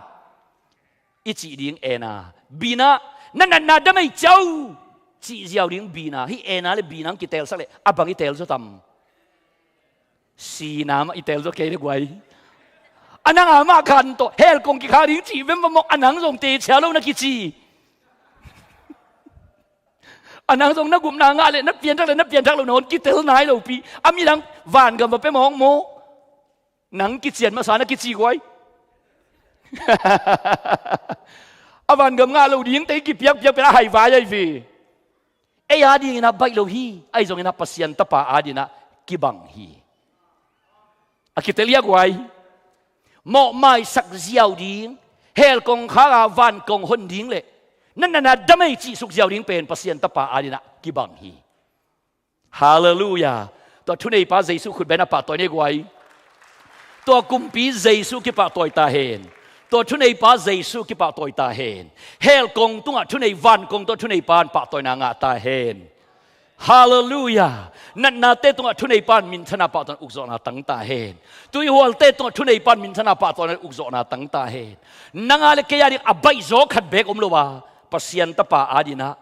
i cih ding ena? Bina, na natna dam ei ciau cih ziau ding bina? Hih ena le bina hong kitelsak le a bang i telzaw tam? Sina mah i telzaw kei le guai. A nang amah khan tawh hell kong kikha ding cih vem va mawk, a nang zong tecia lo na kici. A nang zong na gupna ngah le na pianthak le na pianthak lo na hong kitel nai lopi a midang vangam va pia mawk maw? Nang kician masa na kici guai. A vangam ngah lo ding te kipiakpiak pen a haivai ahi ve. Ei a dingin ah baih lo hi, ahi zongin ah Pasian Tapa a dingin ah kibang hi. A kitel hi a guai. Mawhmaisak ziau ding, hell kong khak a van kong hon ding le na natna dam ei cih suk ziau ding pen Pasian Tapa a dingin ah kibang hi. Halleluiah. Tua thuneipa Jesu khut bengin ah pahtawi ni guai. Tua kumpi Jesu kipahtawi ta hen. Tua thuneipa Jesu kipahtawi ta hen. Hell kong tungah thunei, van kong tungah thuneipa in pahtawina ngah ta hen. Halleluiah. Natnate tungah thuneipa in minthanna, pahtawina, ukzawhna tang ta hen. Tuihualte tungah thuneipa in minthanna, pahtawina, ukzawhna tang ta hen. Nang a le kei a ding a baihzaw khat beek om lo a, Pasian Tapa a dingin ah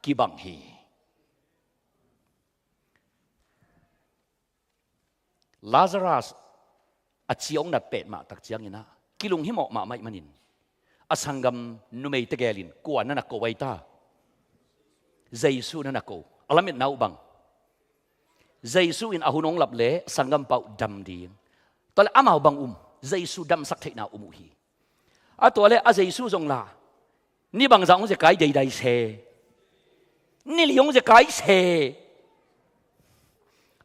kibang hi. Lazarus a ci hong nat petmah tak ciangin ah kilunghimawh mahmah ahih manin a sanggam numei tegel in kua na na ko ai ta? Jesu na na ko. A lametna uh bang? Jesu in a hun hong lap leh sanggampa uh dam ding. Tua leh amau bang um? Jesu damsak theihna um uh hi. A tua leh a Jesu zong lah ni bangzah hong zekai deidai se. Ni li hong zekai se.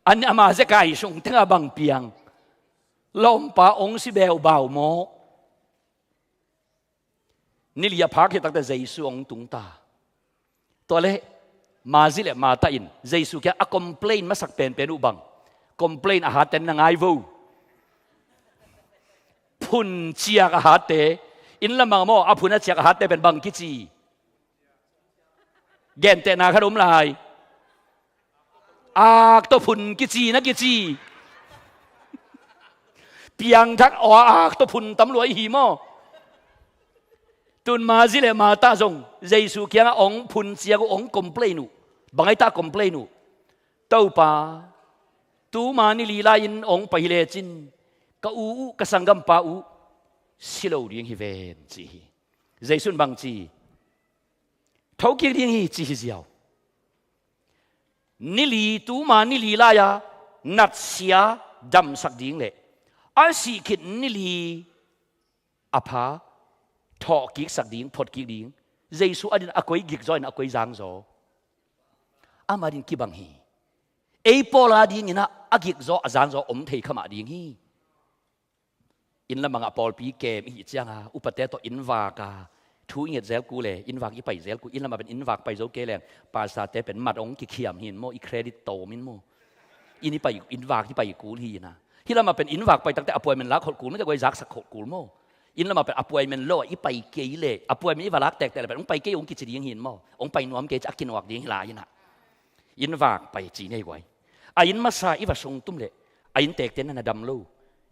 An ama zekai sung tengah bang piang? Lawmpa hong si beubau maw? Ni li a phak hi takte Jesu hong tung ta. Tua leh Mari le Martha in Jesu kiang a complain masak penpen uh bang? Complain a hatten na ngai vo. Phun ciak a hatte, inn lamah maw, a phun a ciak a hatte pen bang kici? Gentehna khat om lai. Ak tawh phun kici na kici. Piangthak aw, ak tawh phun tam lua i hi maw? Tun Mari le Martha zong Jesu kiangah ong phun ciak uh, ong complain uh. Bang ai ta complain uh? Topa, tuma ni li lai-in ong pai hi lecin ka u uh, ka sanggampa uh si lo ding hi ven, ci hi. Jesu in bang ci? Thokik ding hi, ci hi ziau. Ni li, tuma ni li lai-a natsia damsak ding le a sih khit ni li a pha thawhkiksak ding, photkik ding. Jesu a din a koi gikzaw in a koi zangzaw? Ama din kibang hi. Ei pawl a dingin ah a gikzaw a zangzaw om thei kha mah ding hi. Inn lamah a pawlpi kem i hih cianga upate tawh inn vak a thu i nget zel kul e, inn vak i pai zel kul. Inn lamah pen inn vak pai zo kei leng pastorte pen mat ong kikhiam hi in maw, i credit tawm in maw? Inn i pai, inn vak i pai kul hi in a. Hih lamah pen inn vak pai takte appointment lak kholh kul maw, te guai zaksak kholh kul maw? Inn lamah pen appointment lo a i pai kei le, appointment i va lak tektek le pen ong pai kei ong kici ding hi in maw? Ong pai nuam kei ci a kinuak ding hi lai in a. Inn vak pai ci nei guai. A inn masa i va sungtum le a inntekte na na dam lo.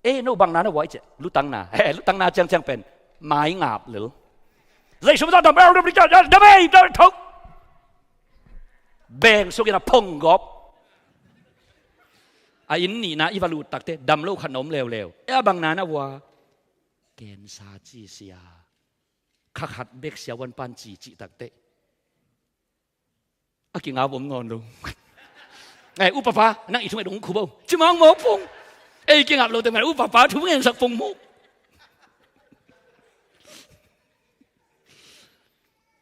E, no bang na na guai ci? Lutang na. E, lutang na ciangciang pen mai ngap lel. Zei sum za dam, e, dam, dam, dam, e, dam, thok. Beng suk in a phong gawp. A inn nihna i va lut takte dam lo khat na om leuleu. E, a bang na na guai? Cancer ci sia. Kha khat bek siavuan pan ci, cih takte a kingap om nawn lo. Ngai, upapa, nang i thunget ong khup o, ci mang mawk phung. Ei kingap lo te man, upapa thungetsak phung mu.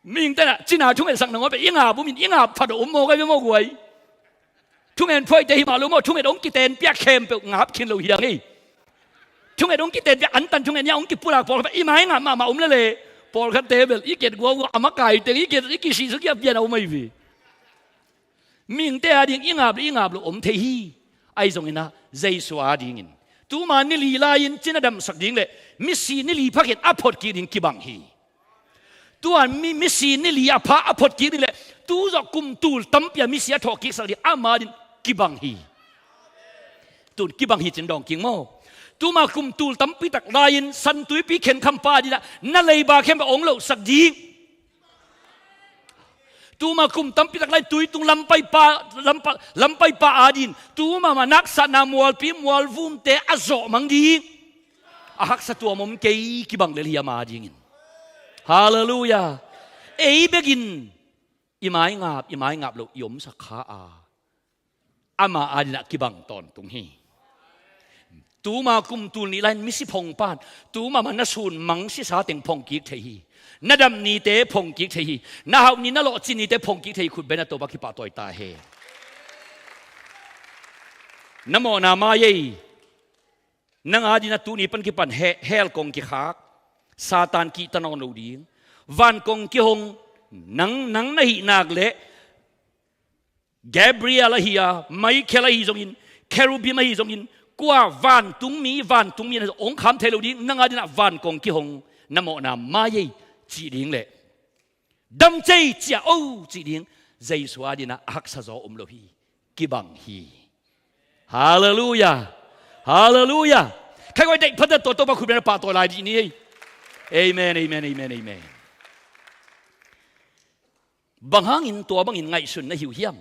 Mihingte na cina thungetsak nangawn pe i ngap om in, i ngap phat om mawk ai ve mawk guai. Thungen phuaite hi mah lo maw, thunget ong kiten piak khempeuh ngap khin lo hiang ei. Thunget ong kiten piak antan thunget nia ong kipulak pawlkhat i mai ngap mahmah om lele. Pawlkhatte bel i ket guaguak a makaite i ket i kisihsuk i a pian a om ahi ve. Mihingte a ding i ngap le i ngap lo om thei hi. Ahi zongin ah Jesu a dingin tuma ni li lai-in cina damsak ding le misi ni li phakhin a photkik ding kibang hi. Tua mi, misi ni li a pha a photkik ding le tu zawh kum tul tampi a misi a thawhkiksak ding ama din kibang hi. Tun kibang hi cin dawng king maw? Tuma kum tul tampi tak lai-in San Tuipi khenkhampa a dinah na leiba khempeuh ong lohsak ding. Tuma kum tampi tak lai tuitung lampaipa, lampa, lampaipa a din tuma mah naksatna mualpi mualvumte a zawhmang ding. A haksa tuam om kei, kibang lel hi ama dingin. Halleluiah. Ei bekin i mai ngap, i mai ngap lo i omsak kha a, ama a dinah kibang tawntung hi. Tuma kum tul nih lai-in misi phong pan tuma mah na sun mang sisa teng phong kik thei hi. Na dam nite phong kik thei hi. Na hauh ni na lawhcin nite phong kik thei hi. Khut beng a, Topa kipahtawi ta hen. Na mawhna mai ei. Nang a dinah tuni pan kipan he, hell kong kikhak, Satan kihta nawn lo ding. Van kong kihong, nang, nang na hih nak leh Gabriel ahi a, Michael ahi zongin, Cherubim ahi zongin, kua vantungmi, vantungmi na ong kham thei lo ding. Nang a dinah van kong kihong, na mawhna mai ei, cih ding leh dam cei ciah o, cih ding. Jesu a dinah a haksa zaw om lo hi. Kibang hi. Halleluiah. Halleluiah. Khai guai deih phatat tua Topa khut beng a pahtawi lai dih ni ei. Amen, amen, amen, amen. Bang hangin tua bangin ngaihsun na hi uh hiam?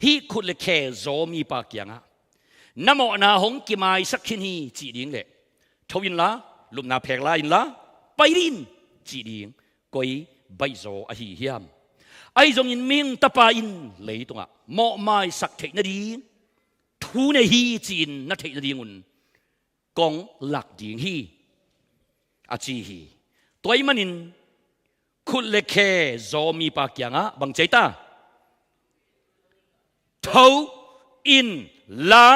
Hih khut le khe zaw mipa kiangah na mawhna hong kimaisak khin hi, cih ding leh tho inla, lupna phek la inla, pai dih in, cih ding koi baihzaw ahi hiam? Ahi zongin mihing tapa in leitungah mawhmaisak theih nading thu nei hi ci-in na theih nadingun kong lak ding hi, a ci hi. Tua ahih manin khut le khe zaw mipa kiangah bang ci ei ta? Tho inla,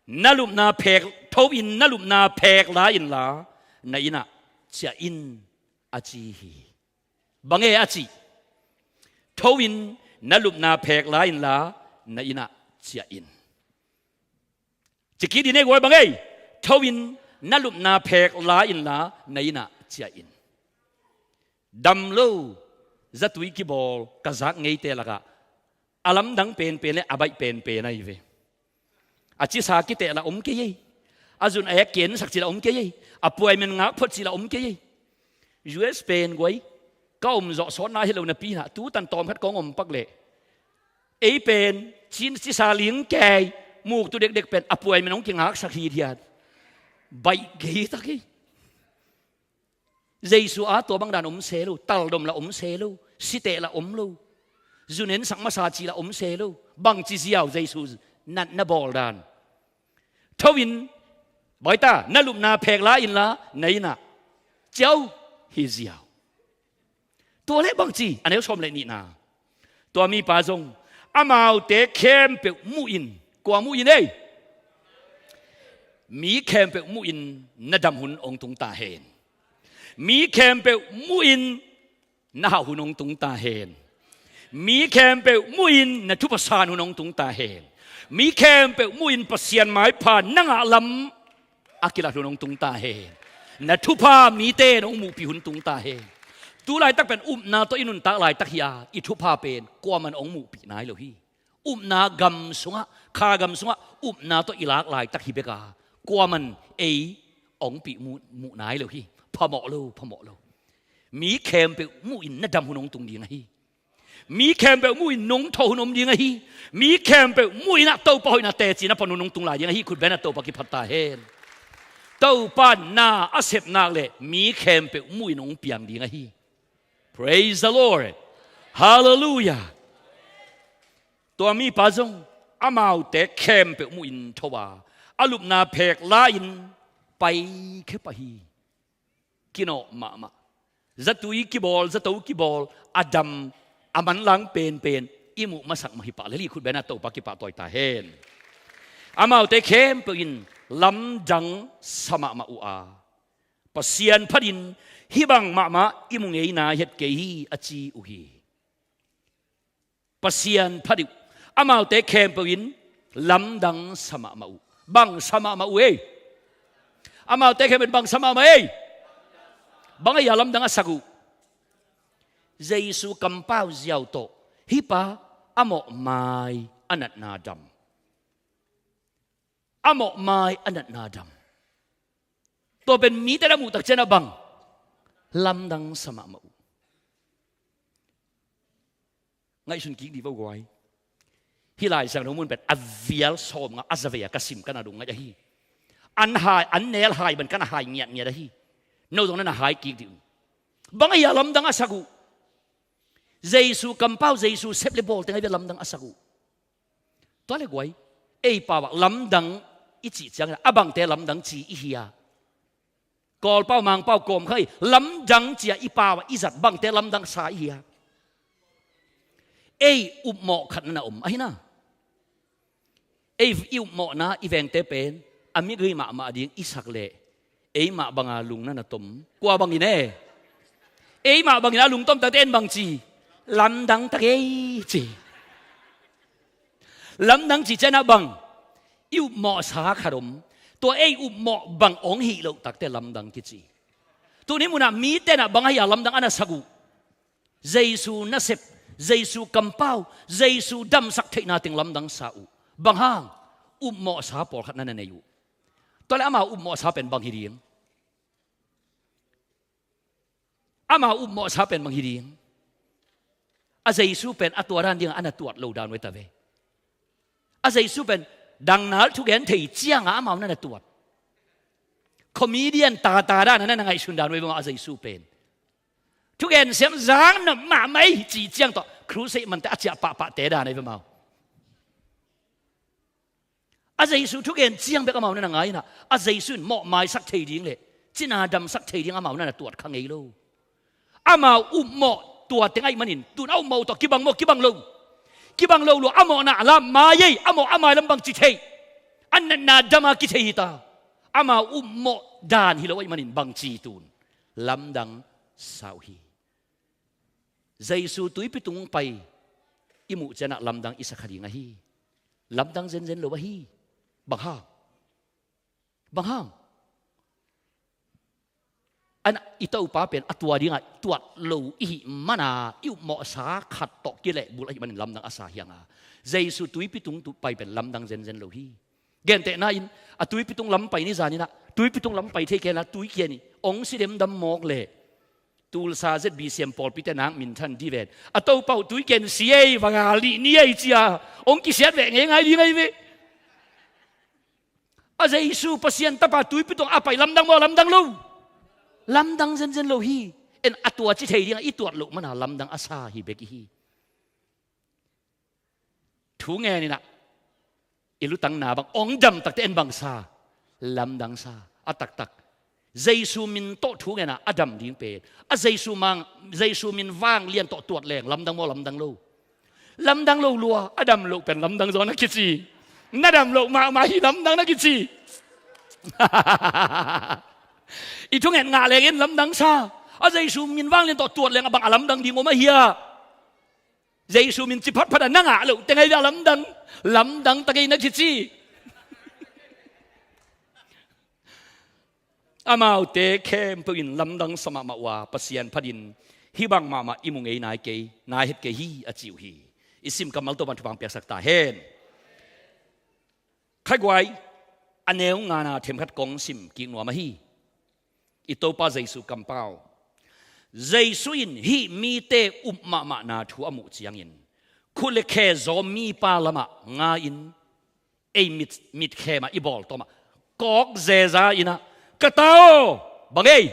na lupna phek, tho in na lupna phek la inla, na innah ciah in, a ci hi. Bang e a cih? Tho in na lupna phek la inla, na innah ciah in. Ci kik dih ni ei guai, bang e? Tho in Na lupna phek la inla, na innah ciah in. Dam lo zatui kibawl ka zak ngeite lakah a lamdang penpen le a baih penpen ahi ve. A cisa kiteh la om kei ei. A zun a ek kensak ci la om kei ei. A puaimen ngak phot ci la om kei ei. U S pen guai, ka om zawh sawtna hi lo napi inah tutan tawm khat kong om pak leh, ei pen cin cisa ling kei, muktu dekdek pen a puaimen hong kingaksak hithiat. Baih kei tak hi. Jesu a tua bang dan om se lo, taldom la om se lo, siteh la om lo, zunensak masa ci la om se lo. Bangci ziau Jesu natna bawl dan? Tho in, baita, na lupna phek la inla, na innah ciah o, hi ziau. Tua leh bangci, a neu sawm le nihna, tua mipa zong amaute khempeuh muhin, kua muhin ei? Mi khempeuh muhin na dam hun hong tung ta hen. Mi khempeuh muhin na hauh hun hong tung ta hen. Mi khempeuh muhin na thupha san hun hong tung ta hen. Mi khempeuh muhin Pasian maipha na ngah lam a kilat hun hong tung ta hen. Na thupha mite in hong muhpih hun tung ta hen. Tu laitak pen upna tawh i nuntak laitak hi a, i thupha pen kuaman hong muhpih nai lo hi. Upna gam sungah, kha gam sungah upna tawh i lak laitak hi bek a, kuaman ei hong pih muh, muh nai lo hi. Phamawh lo, phamawh lo. Mi khempeuh muhin na dam hun hong tung ding ahi. Mi khempeuh muhin nong thawh hun om ding ahi. Mi khempeuh muhin ah Topa hoihna teci na pan hun hong tung lai ding ahi. Khut beng a Topa kiphat ta hen. Topa na a sep nak leh mi khempeuh muhin hong piang ding ahi. Praise the Lord. Hallelujah. Tua mipa zong amaute khempeuh muhin tho a, a lupna phek la-in paikhia pah hi. Kinawh mahmah. Zatui kibawl, zato kibawl, a dam, a manlang penpen i muh masak mah hi pah lel hi. Khut beng a Topa kipahtawi ta hen. Amaute khempeuh in lamdang sa mahmah uh a, Pasian phatin hih bang mahmah i mu ngei nai het kei hi, a ci uh hi. Pasian phat uh. Amaute khempeuh in lamdang sa mahmah uh. Bang sa mahmah uh ei? Amaute khempeuh in bang sa mahmah ei? Bang ahi a lamdang a sak uh? Jesu kampau ziau tawh hih pa a mawhmai a natna dam. A mawhmai a natna dam. Tua pen mite na muh tak ciangin a bang? Lamdang sa mahmah uh. Ngaihsun kik dih vo guai. Hih Lai Siangtho mun pen a vial sawmnga a zavei a ka sim ka na dong ngaih ahi. An hai, an nel hai ban ka na hai ngiatngiat ahi. No zong na na hai kik dih un. Bang ahi a lamdang a sak uh? Jesu kampau, Jesu sep le bawl teng ahi ve lamdang a sak uh. Tua le guai, ei pau ah lamdang i cih ciangin a bangte lamdang ci i hi a? Kawlpau, Mangpau, kawmkal lamdang ci-a i pau ah i zat bangte lamdang sa i hi a? Ei upmawh khat na na om ahi na. Ei i upmawhna i vengte pen a migei mahmah ding i sak leh eimah banga lungna na tom. Kua bangin e? Eimah bangin a lungtom takte en bang ci? Lamdang tak ei ci. Lamdang ci ciangin a bang? I upmawhsa khat om. Tua ei upmawh bang hong hih loh takte lamdang kici. Tuni munah mite na bang ahi a lamdang a na sak uh? Jesu nasep, Jesu kampau, Jesu damsak theihna teng lamdang sa uh. Bang hang? Upmawhsa pawlkhat na na nei uh. Tua le amau upmawhsa pen bang hi ding? Amau upmawhsa pen bang hi ding? A Jesu pen a tua dan dingah a na tuat lo dan uh e ta ve. A Jesu pen dangnal thugen thei ciangah amau na na tuat. Comedian tata dan a na na ngaihsun dan uh e bang a Jesu pen. Thugen siam zang na mahmah ei ci ciang tawh crusade mante a ciah pahpahte dan a i ve mau. A Jesu thugen ciang bek amau na na ngai inah a Jesu in mawhmaisak thei ding le cina damsak thei ding amau na na tuat kha ngei lo. Amau upmawh tua teng ahih manin tun a upmawh uh tawh kibang maw, kibang lo? Kibang lo lua, a mawhna a lam mai ei, a mawh a mai lam bangci thei? A natna dama kithei hi ta. Amau upmawh dan hi lo ahih manin bangci tun? Lamdang sa uh hi. Jesu tuipi tung pai i muh cianah lamdang i sa kha ding ahi. Lamdang zenzen lo ahi. Bang hang? Bang hang? An i Topa pen a tua dingah tuat lo i hih mana i upmawhsa khat tawh kilehbulh ahih manin lamdang a sa hi hang a, Jesu tuipi tung pai pen lamdang zenzen lo hi. Gentehna in a tuipi tung lam pai ni zaninah tuipi tung lam pai thei kei la tui kian i ong si demdam mawk leh Tulsa Z B C M pawlpite nak minthan dih ven a Topa uh tui kian si ei va ngal dih ni ei cia ong kisiat veh ngei ngai dih ngai veh. A Jesu Pasian tapa tuipi tungah a pai lamdang maw lamdang lo? Lamdang zenzen lo hi. En a tua ci thei dingah i tuat loh mana lamdang a sa hi bek i hi. Thu ngeninah i lutangna bang ong dam takte en bang sa? Lamdang sa. A taktak Jesu min tawh thu ngenah a dam ding pen a Jesu mang Jesu min vang lian tawh tuat leng lamdang maw lamdang lo? Lamdang lo lua. A dam loh pen lamdang zaw na kici. Na dam loh mahmah hi lamdang na kici. I thungen ngah lengin lamdang sa. A Jesu min vang lian tawh tuat leng a bang a lamdang ding om a hia? Jesu min ci phatphat a na ngah loh teng ahi a lamdang. Lamdang tak ei na kici. Amaute khempeuh in lamdang sa mahmah uh a Pasian phatin hih bang mahmah i mu ngei nai kei nai het kei hi a ci uh hi. I sim kammal tawh pan thupang piaksak ta hen. Khaiguai a neu ngana themkhat kong sim kik nuam ahi. I Topa Jesu kampau Jesu in hih mite up mahmahna thu a muh ciangin khut le khe zaw mipa lamah nga-in ei mit, mitkhem ah i bawl tawmah kawk zeza inah ka ta aw bang ei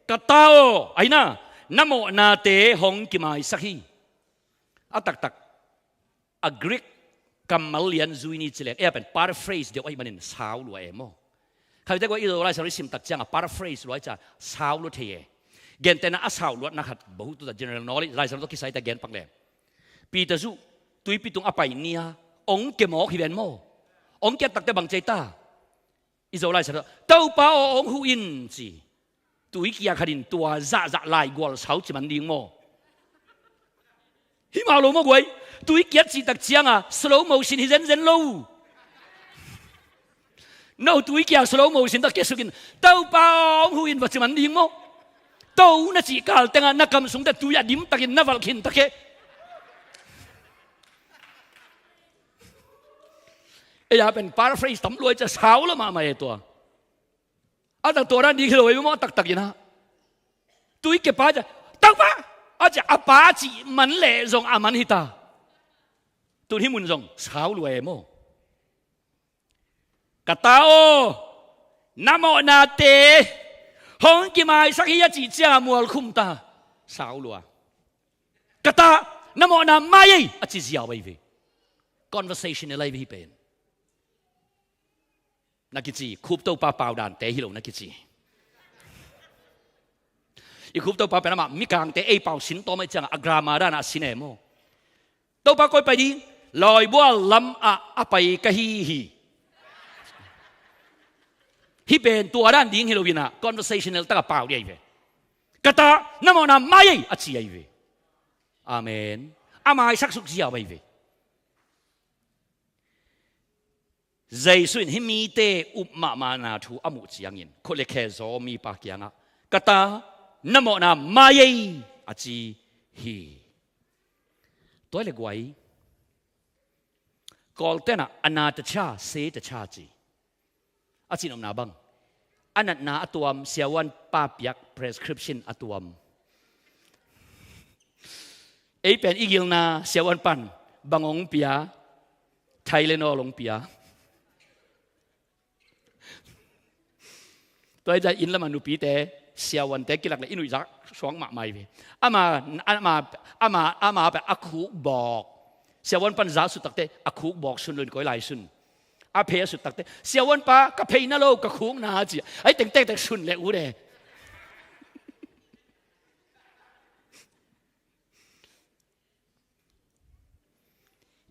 ka ta aw aina na mawhnate hong kimaisak hi. A taktak a Greek kammal lian zui ni ci leng ei a pen paraphrase deuh ahih manin sau lua e maw? Khaite kua i zo laisar i simtak cianga paraphrase lua i ca sau lua thei e. Gentehna a sau luatna khat bahu tuta general knowledge laisar tawh kisaite genpak leng Peter zuh tuipi tung a pai nia ong ke mawk hi ven maw? Ong ke takte bang cei ta? I zo laisar tawh Topa aw ong huh in ci. Tuikia khatin tua zahzah laigual sau ci man ding maw? Himah lo maw guai? Tuikia cihtak cianga slow motion hi zenzen lo. No tuikia slow motion tak kesukin Topa ong huh in va ci man ding maw? To na cih kal tengah na kam sungte tui a dimtakin na valh khin tak he. Ei a pen paraphrase tam luai ca sau lo mahmah e tua. A tak tua dan ding hi lo ei maw a taktak inah. Tuikia pa ca Topa a ca a pa cih man leh zong a man hita. Tun hih mun zong sau lua e maw? Ka ta aw na mawhnate hong kimaisak hi a cih cianga mualkhum ta. Sau lua. Ka ta na mawhna mai ei a ci ziau ahi ve. Conversation e lai ve hi pen. Na kici Khup Topa pau dante hi lo na kici. I Khup Topa pen amah mikangte ei pau sin tawm ahi cianga a grammar dana a sin e maw? Topa koi pai ding lawibual lamah a pai ka hi hi. Hih pen tua dan ding hi lo hinah conversational taka pau dih ahi ve. Ka ta na mawhna mai ei a ci ahi ve. Amen. A maisak suk ziau ahi ve. Jesu in hih mite up mahmahna thu a muh ciangin khut le khe zaw mipa kiangah ka ta na mawhna mai ei a ci hi. Tua le guai Kawltenah a na ta cha se ta cha ci. A cihnopna bang a natna a tuam siavuan pa piak prescription a tuam. Ei pen i gilna siavuan pan bang ong pia Tylenol ong pia. Tua hi ciah inn lamah nupite siavuante kilak le i nuihzak suang mahmah hi ve. Ama ama ama ama pen a khuk bawk siavuan pan zah sut takte a khuk bawk sun lo in koi lai sun. A phei a sut takte siavuan pa ka phei na lo ka khuk na ci. Ai tengtengtek sun le u de.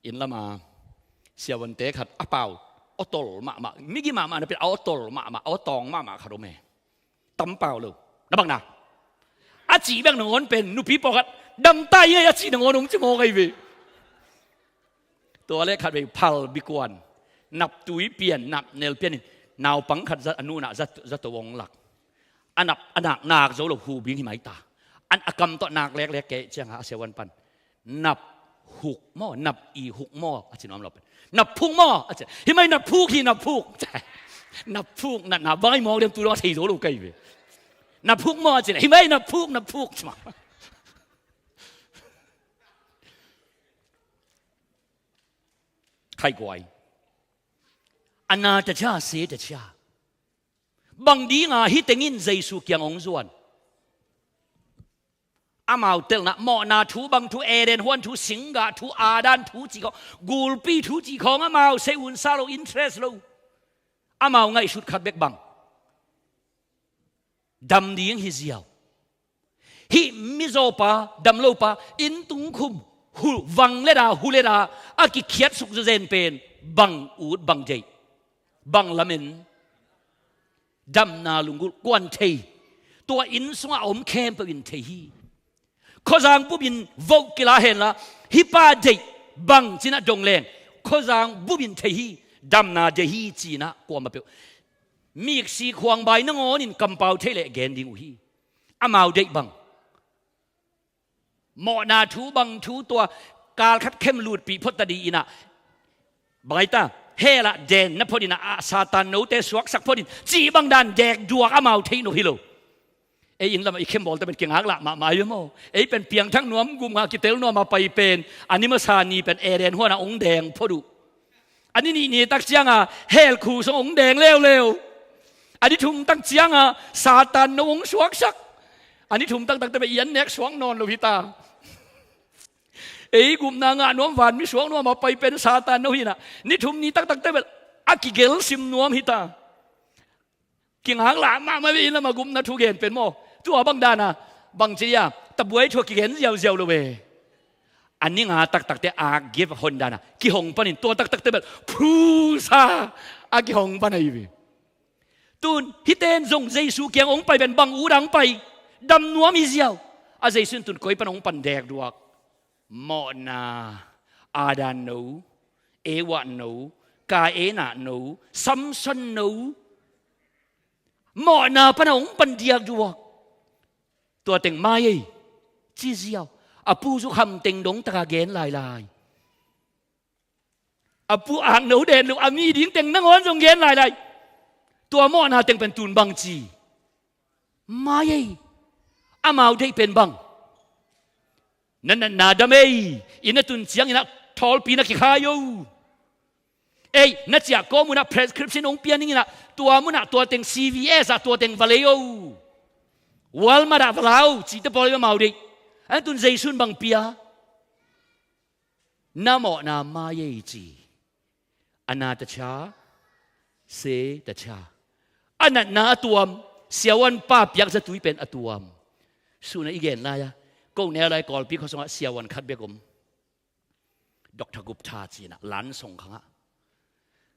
Inn lama siavuante khat a pau awtol mahmah migi mahmah na pen a awtol mahmah a awtawng mahmah khat om e. Tam pau lo na bang na a cih bek nangawn pen nupi pawlkhat damta i ngai a cih nangawn hong ci mawk ahi ve. Tua le khat vei phal bikuan naptui pian napnel pianin naupang khat zat a nunah zat zato hong lak. A nap, a nak, nak zo lo, hu bing hi mai ta. An a kam tawh nak leklek kei cianga a siavuan pan, "Nap huk maw, nap i huk maw?" a ci nuam lo pen, "Nap phuk maw?" a ci. "Hi mai, nap phuk hi, nap phuk." "Nap phuk, na, na vai mawk liam tu dong a thei zo lo kei ve. Nap huk maw?" a ci. "Hi mai, nap phuk, nap phuk," ci mah. Khaiguai. A na ta cia, se ta cia. Bang dinga hih tengin Jesu kiang hong zuan? Amau telna, mawhna thu, bang thu, Eden huan thu, singgah thu, Adam thu cih khawng, gulpi thu cih khawng, amau seihunsa lo, interest lo. Amau ngaihsut khat bek bang, dam ding hi ziau. Hih mizawpa, damlopa, inn tungkhum, hu, vang leta, hu leta, a kikhiatsuk zawzen pen bang ut, bang deih, bang lamen? Damna lunggulh, kuan thei? Tua inn sungah a om khempeuh in thei hi. Khuazang bupin voh kila henla, hih pa deih, bang cinah dong leng, khuazang bupin thei hi. Damna deih hi cinah kuamah peuh, miksi khuangbai nangawnin kampau theih leh gen ding uh hi. Amau deih bang, mawhna thu, bang thu, tua kal khat khem lutpih phot ta dih inah, bang ai ta, hell ah den na phot inah, a, Satan note suaksak phot in, cih bang dan dekduak amau theih nop hi lo. Ei inn lamah i khembawlte pen kingaklah mahmah hi maw? Ei pen piangthak nuam, gupna kitel nuam a pai pen, a ni masa ni pen Eden huanah hong deng phot uh. A ni nih ni tak cianga hell khu sung hong deng leuleu. A ni thum tak cianga Satan no hong suaksak. A ni thum taktakte pen i an nek suak nawn lo hi ta. Ei gupna ngah nuam, vanmi suak nuam a pai pen Satan no hi inah, ni thum ni taktakte pen a kigelsim nuam hi ta. Kingaklah mahmah ve, inn lamah gupna thu gen pen maw. Tua bang dana, bang ci dia, tabuai thu a kigen ziauziau lo ve. A ni nga taktakte a gift hon dana kihong panin, tua taktakte bel phusa a kihong pan ahi ve. Tun hihte in zong Jesu kiang hong pai pen bang ut a hong pai? Dam nuam hi ziau. A Jesu in tun koi pan hong pan dekduak? Mawhna, Adam no, Eva no, Kaina no, Samson no, mawhna pana hong pan diakduak. Tua teng mai ei ci ziau. A pu zuk ham teng dong taka gen lailai. A pu ak no den lo, a mi ding teng nangawn zong gen lailai. Tua mawhna teng pen tun bang ci? Mai ei. Amau deih pen bang? Na natna dam ei. Inn a tun ciangin ah thawlpi na kikhai o. Ei, na ciah kawm munah prescription hong pia ning inah, tua munah tua teng, C V S ah tua teng va lei o. Walmart ah va la o, cihte pawl hi amau deih. An tun Jesu in bang pia? Na mawhna mai ei ci. A na ta cia, se ta cia. A natna a tuam, siavuan pa piak zatui pen a tuam. Suna i gen lai-a, ko neu lai Kawlpi khuasungah siavuan khat bek om. Doctor Gupta cinah, Lansong khangah.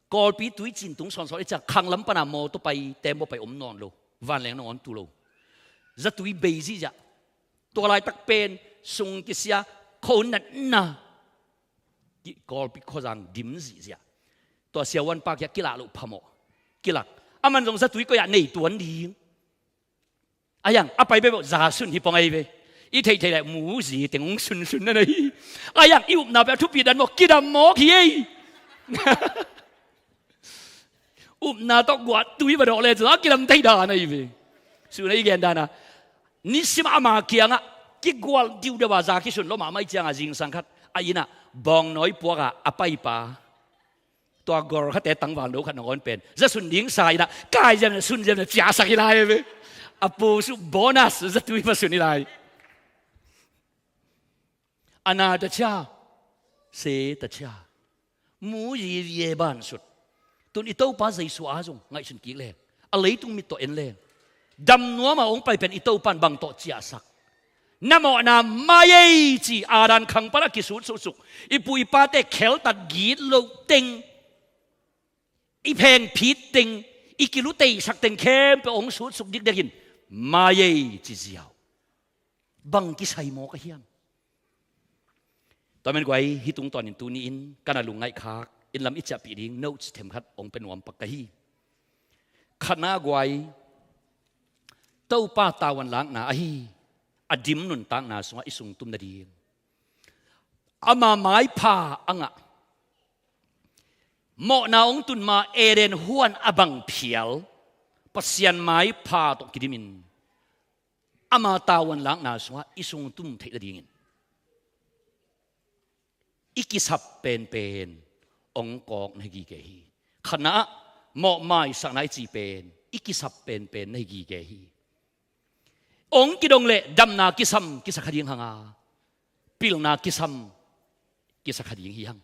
Kawlpi tuicin tung sawnsawn i ciang khanglam pana mawtaw pai, tembaw pai om nawn lo. Vanleng nangawn tu lo. Zatui bei zihziah. Tua laitak pen sung kisia, kho natna. Ki, Kawlpi khuazang dim zihziah. Tua siavuan pa kiah kilah loh phamawh. Kilak. Aman zong zatui koi-ah nei tuan ding. A yang, a pai bebeuh za sun hi pong ahi ve. I theihtheih leh muzi teng hong sunsun na nei. A yang, i upna peuh a thupi dan maw, kidam mawk hi ei. Upna tawh guahtui va dawh le cun a kidam thei dan ahi ve. Suna i gen dana, nisim ama kiangah kigual diudiu a za kisun lo mahmah i cianga zingsang khat a innah bawngnawi puaka a paipa, tua gor khate tangval no khat nangawn pen za sun ding sa inah kai ziamna sun ziamna ciahsak hi lai ve. A pu su bonus zatui va sun hi lai. A na ta cia, se ta cia. Mu yi vie ban sut. Tun i Topa Jesu a zong ngaihsun kik leng, a leitung mit tawh en leng, dam nuama hong pai pen i Topan bang tawh ciahsak? Na mawhna mai ei ci, Adam khang pan a kisut suksuk, i pu i pate kheltat git loh teng, i phengphit teng, i kiluteisak teng khempeuh hong sutsuk dikdekin mai ei ci ziau. Bang kisai maw ka hiam? Tua men guai, hih tungtawnin tuni-in ka na lungngaih khak, inn lam i ciahpih ding notes themkhat hong pia nuam pak ka hi. Khatna guai, Topa tavuan lakna ahi a dim nuntakna sungah i sungtum nading. Ama maipha a ngah, mawhna hong tun ma Eden huan a bang phial, Pasian maipha tawh kidimin ama tavuan lakna sungah i sungtum theih nadingin i kisap penpen hong kawk na hi gige hi. Khatna ah, mawh maisakna i cih pen i kisap penpen na hi gige hi. Hong kidong leh damna kisam kisa kha ding hang a, pilna kisam kisa kha ding hi hang.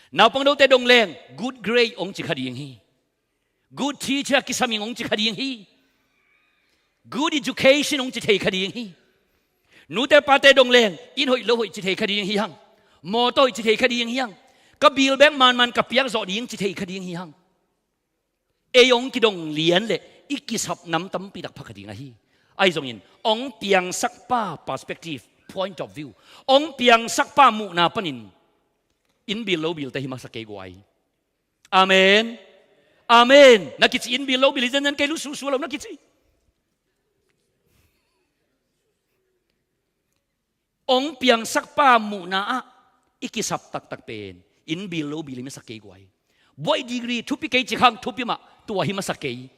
Naupang dote dong leng good grade hong ci kha ding hi. Good teacher kisam ing hong ci kha ding hi. Good education hong ci thei kha ding hi. Nute pate dong leng inn hoih lo hoih ci thei kha ding hi hang. Mawtaw hoih ci thei kha ding hi hang. Ka bil bek manman ka piak zawh ding ci thei kha ding hi hang. Ei hong kidong lian leh i kisap nam tampi tak pha kha ding ahi. Ahi zongin hong piangsak pa perspective, point of view, hong piangsak pa muhna panin inn bil lo bilte hi masa kei guai. Amen. Amen. Na kici, inn bil lo bil hi zenzen kei, lu susu lo na kici. Hong piangsak pa muhna ah i kisap taktak pen inn bil lo bil hi masa kei guai. Buai degree thupi kei ci hang, thupi mah, tua hi masa kei.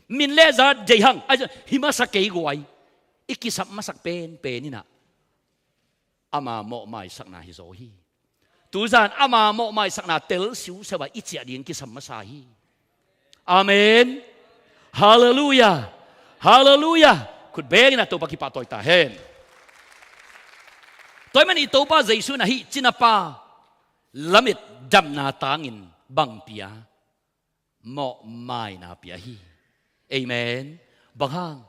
Min le zat dei hang, a, hi masa kei guai. I kisap masak penpen in ah ama mawh maisakna hi zaw hi. Tuzan ama mawh maisakna tel siuseu a i ciah ding kisam masa hi. Amen. Halleluiah. Halleluiah. Khut bengin a Topa kipahtawi ta hen. Tua ahih manin i Topa Jesu in ahi cinapa lamet damna tangin bang pia? Mawhmaina pia hi. Amen. Bang hang?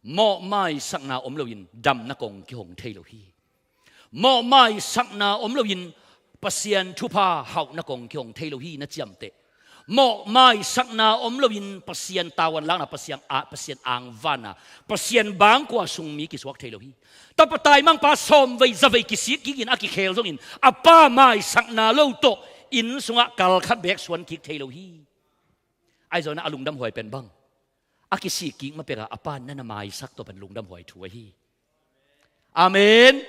Mawhmaisakna om loin damna kong kihong thei lo hi. Mawhmaisakna om loin Pasian thupha hauhna kong kihong thei lo hi na ciamteh. Mawhmaisakna om loin Pasian tavuan lakna, Pasian a, Pasian angvanna, Pasian bangkua sung mi kisuak thei lo hi. Tapa taimangpa sawmvei zavei kisik kikin a kikhel zongin a pa maisakna lo tawh inn sungah kal khat bek suan kik thei lo hi. Ahi zongin a lungdam huai pen bang? A kisik kik ma pekah a pa na na maisak tawh pen lungdam huai thu ahi. Amen.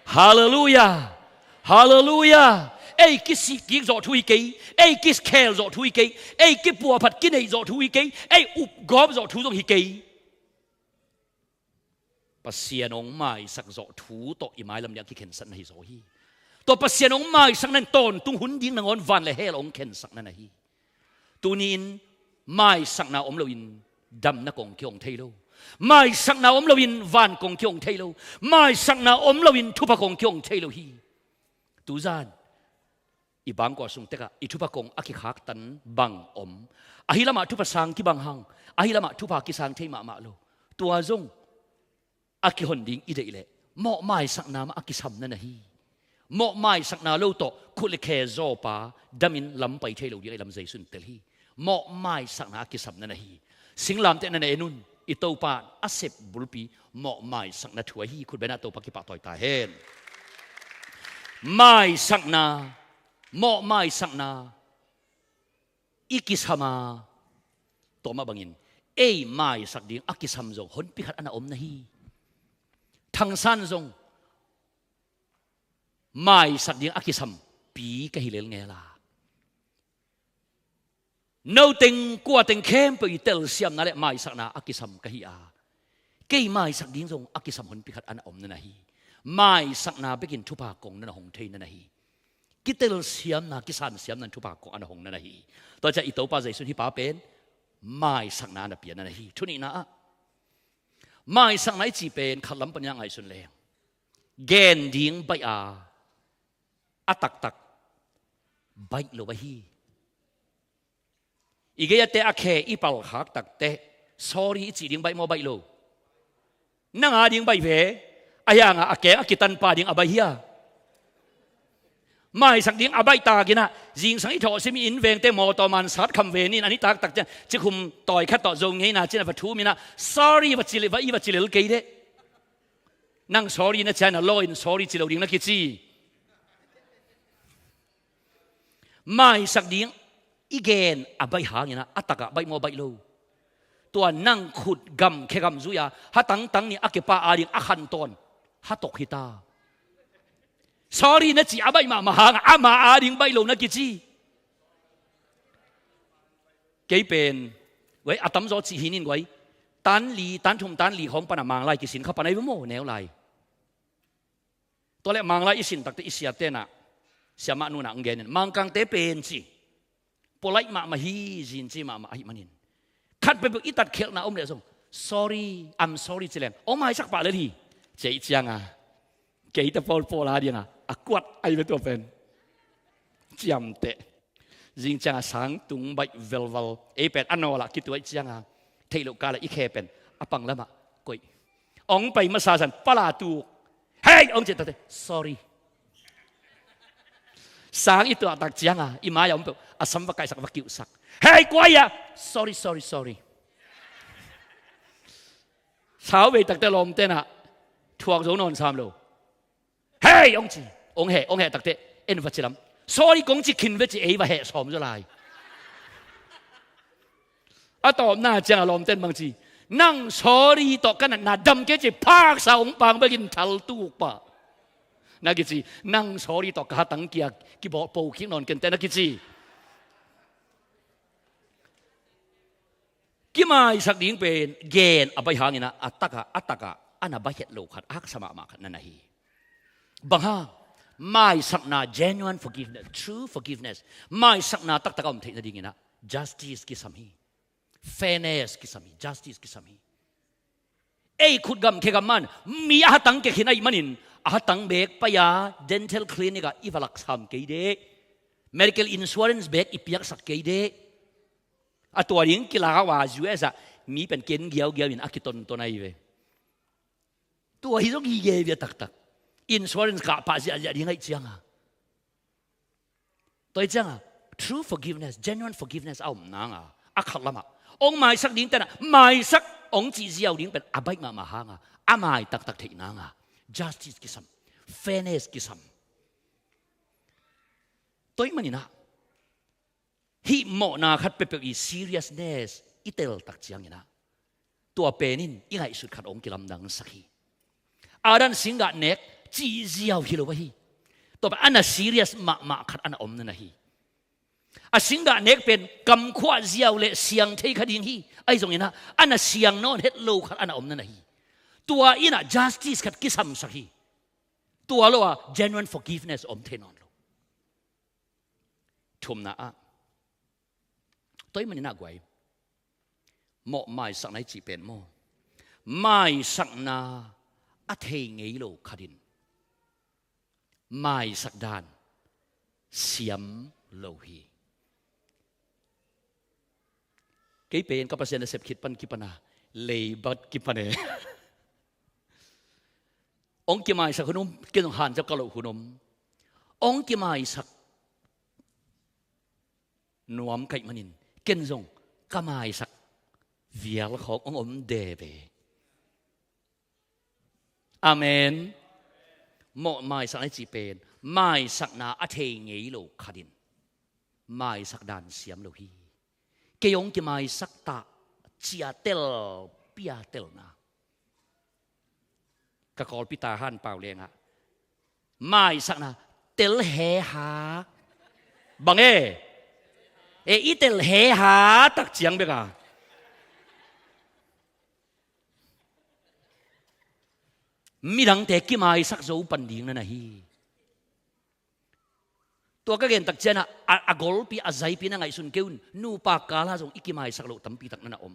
Halleluiah. Halleluiah. Ei kisik kik zawh thu hi kei. Ei kikhel zawh thu hi kei. Ei kipuaphat kineih zawh thu hi kei. Ei upgawp zawh thu zong hi kei. Pasian hong maisak zawh thu tawh i mailam nih a kikhensatna hi zaw hi. Tua Pasian hong maisakna in tawntung hun ding nangawn van le hell hong khensakna na hi. Tuni-in maisakna om loin damna kong kihong thei lo. Maisakna om loin van kong kihong thei lo. Maisakna om loin thupha kong kihong thei lo hi. Tuzan i bangkua sung tekah i thupha kong a kikhaktan bang om? Ahi lamah thupha sang kibang hang, ahi lamah thupha kisang thei mahmah lo. Tua zong a kihon ding i deih leh mawhmaisakna mah a kisamna na hi. Mawhmaisakna lo tawh khut le khe zawpa damin lam pai thei lo ding ahi lam Jesu in tel hi. Mawhmaisakna a kisamna na hi. Singlamteh na na en un, i Topa in a sep bulpi mawhmaisakna thu ahi. Khut bengin a Topa kipahtawi ta hen. Maisakna, mawhmaisakna i kisam a, tua mah bangin ei maisak ding a kisam zong honpi khat a na om na hi. Thangsan zong maisak ding a kisam pi ka hi lelngel a, noteng kuateng khempeuh i telsiamna le maisakna a kisam ka hi a, kei maisak ding zong a kisam honpi khat a na om na na hi. Maisakna bekin thupha kong na na hong thei na na hi. Kitelsiamna, kisansiamna in thupha kong a na hong na na hi. Tua ciah i Topa Jesu in hih pa pen maisakna a na pia na na hi. Thunihna ah, maisakna i cih pen khatlam pan i a ngaihsun leng, gen ding baih a, a taktak baih lo ahi. I gei-ate a khe i palkhak takteh sorry i cih ding baih maw, baih lo? Nang a ding baih ve. Ahi hangah a keng a kitanpa ding a baih hia? Maisak ding a baih takin ah, zingsang i thawhsim i inn vengte mawtaw mansat kham ve nin, a nitak tak ciang cikhum tawi khat tawh Zo ngeina cin a va thum in ah, sorry va ci le, va i va ci lel kei deh. Nang sorry na ci a, na law in sorry ci lo ding na kici. Maisak ding i gen a baih hangin ah, a takah baih maw, baih lo? Tua nang khut gam khe gam zui a, ha tangtang ni a kepa ading a khan tawn, ha tawk hi ta. Sorry na ci a baih mahmah hang a, ama ading baih lo na kici. Kei pen, wei, a tamzaw cih hi nin guai. Tan li, tan thum, tan li khawng pan a Manglai kisin kha pan ai va maw, neu lai. Tua leh Manglai i sin takte i siate nah, siamah nunah hong genin, Mangkangte pen ci, polite mahmah hi, zin ci mahmah ahih manin, khat peuhpeuh i tatkhialhna om leh zong, "Sorry, I'm sorry," ci leng, "Hong maisak pah lel hi," ci ahih cianga, kei te pawlpawl a dinga a kuat ahi ve tua pen. Ciamteh. Zing cianga sang tung baih velval. Ei pen a nawl ah kituah cianga, theih loh kal ah i khe pen a pang lamah koih. Hong pai masa zan pala tuk. "Hei!" hong cih takte, "Sorry." Sang i tuah tak cianga i mai-ah om peuh a sam va kaihsak, va kiuhsak. "Hei, kua hia?" "Sorry, sorry, sorry." Sau vei takte lawmte nah thuak zo nawn sam lo. "Hei!" hong ci. Hong heh, hong heh takte en va ci lam. "Sorry," kong ci khin ve ci, ei va heh sawm zaw lai. A tawpna cianga lawmten bang ci, "Nang sorry tawh ka natna dam kei ci, phaksa hong pang bekin thal tuk pah," na kici. "Nang sorry tawh ka hatang kia kibawh po kik nawn kente," na kici. Kimaisak ding pen gen a baih hangin ah, a takah, a takah a na baih het lo khat, a haksa mahmah khat na na hi. Bang hang? Maisakna, genuine forgiveness, true forgiveness. Maisakna taktak a om theih nadingin ah justice kisam hi. Fairness kisam hi, justice kisam hi. Ei khut gam khe gam man, mi a hatang khe khin ahih manin, a hatang beek pai-a dental clinic ah i va laksam kei deh. Medical insurance beek i piaksak kei deh. A tua ding kilau a U S ah mi pen ken giaugiau in a kitonton ahi ve. Tua hi zong hi gei ve taktak. Insurance kah pah ziahziah ding ahih cianga. Tua ahih cianga true forgiveness, genuine forgiveness a om nanga, a khat lamah hong maisak ding tenah maisak hong cih ziau ding pen a baih mahmah hanga, a mai taktak theih nanga justice kisam, fairness kisam. Tua ahih maninah hih mawhna khat peuhpeuh i seriousness i tel tak cianginah, tua penin i ngaihsut khat hong kilamdangsak hi. Adam singgah nek cih ziau hi lo ahi. Tua pen a na serious mahmah khat a na om na na hi. A singgah nek pen kamkhuah ziau le siang thei kha ding hi. Ahi zonginah a na siang nawn het lo khat a na om na na hi. Tua innah justice khat kisamsak hi. Tua lo-a genuine forgiveness om thei nawn lo. Thumna ah, tua ahih maninah guai, mawh maisakna i cih pen maw, maisakna a thei ngei lo khatin maisak dan siam lo hi. Kei pen ka Pasian a sep khit pan kipana leibat kipan e. Hong kimaisak hun om, ken zong hanciam ka loh hun om. Hong kimaisak nuam ka hih manin ken zong ka maisak vial khawng hong om debe. Amen. Mawh maisakna i cih pen maisakna a thei ngei lo khatin maisak dan siam lo hi. Kei hong kimaisak ta, ciatel piatelna. Ka Kawlpi tahan pau lengah maisakna tel heha. Bang e? E, i tel heha tak ciang beka. Midangte kimaisak zo pan ding na na hi. Tua ka gen tak cianah a, a golpi, a zaipi na ngaihsun kei un. Nupa kalah zong i kimaisak loh tampi tak na na om.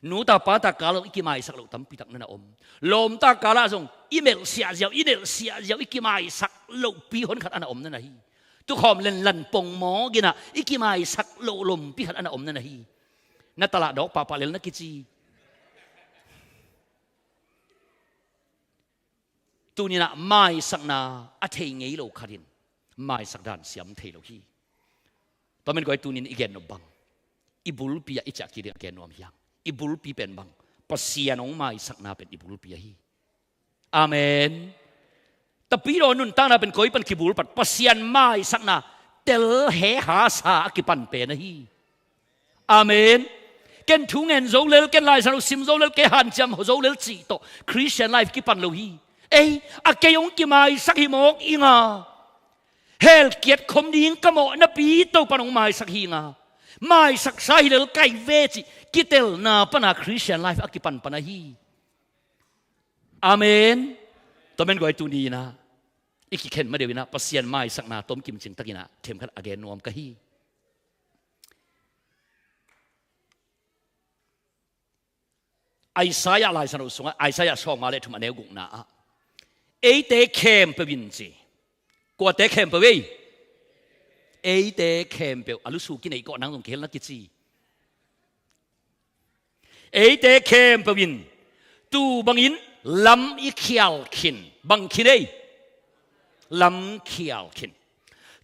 Nuta pata kalah zong i kimaisak loh tampi tak na na om. Lawmta kalah zong i melhsiah ziau, i nelhsiah ziau, i kimaisak lohpi honkhat a na om na na hi. Tukhawm lenlan pongmawk innah i kimaisak loh lompi khat a na om na na hi. Na talah dawk pahpah lel na kici. Tuninah maisakna a thei ngei lo khatin maisak dan siam thei lo hi. Tua men guai tunin i gen nop bang, i bulpi ah i ciah kik ding a gen nuam hiang. I bulpi pen bang, Pasian hong maisakna pen i bulpi ahi. Amen. Tapidaw nuntakna pen koi pan kibul pan, Pasian maisakna tel heha sa a kipan pen ahi. Amen. Ken thu ngen zo lel, ken Lai Siangtho sim zo lel, kei hanciam zo lel cih tawh Christian life kipan lo hi. Ei, a kei hong kimaisak hi mawk ing a, helkiat khom ding ka mawh napi Topa'n hong maisak hi ing a, maisaksa hi lel ka hi ve cih kitelna pana Christian life a kipanpan ahi. Amen. Tua man guai, tuni in ah i kikhen ma deuh in ah Pasian maisakna tom kimcing takin ah themkhat a gen nuam ka hi. Isaiah Lai Siangtho sungah, Isaiah sawmnga le thum, a neu gukna ah, eite khempeuh in ci. Kuate khempeuh ei? Eite khempeuh. A lusu kineih kawh nang zong kihel na kici. Eite khempeuh in tu bangin lam i khial khin. Bang khin ei? Lam khial khin.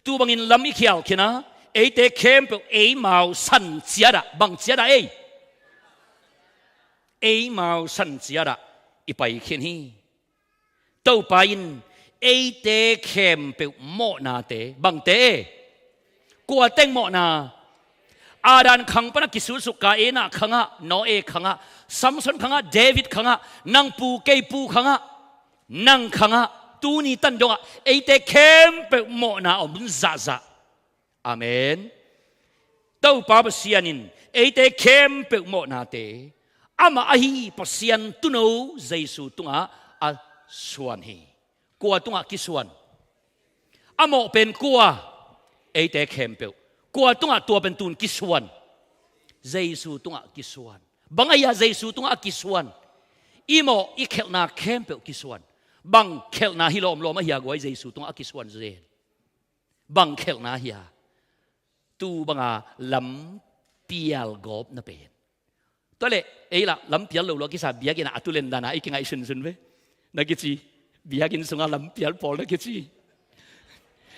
Tu bangin lam i khial khin a, eite khempeuh eimau san ciat ah, bang ciat ah ei? Eimau san ciat ah i pai khin hi. Topa in eite khempeuh mawhnate, bangte e? Kua teng mawhna? Adam khang pana kisutsuk, Kain khangah, Noah khangah, Samson khangah, David khangah, nang pu kei pu khangah, nang khangah, tuni tan dongah eite khempeuh mawhna om zahzah. Amen. Topa Pasian in eite khempeuh mawhnate amah ahi Pasian Tuuno Jesu tungah a suan hi. Kua tungah kisuan? A mawh pen kua? Eite khempeuh. Kua tungah tua pen tun kisuan? Jesu tungah kisuan. Bang ahi a Jesu tungah a kisuan? I mawh i khelhna khempeuh kisuan. Bang khelhna hi lawmlawm ahi a guai Jesu tungah a kisuan zen? Bang khelhna hi a? Tu banga lampial gawpna pen. Tua leh ei lah lampial lo lo a kisa, biakinn ah a tu len dan a i kingaih sunsun ve. Na kici, biakinn sungah lampial pawl na kici.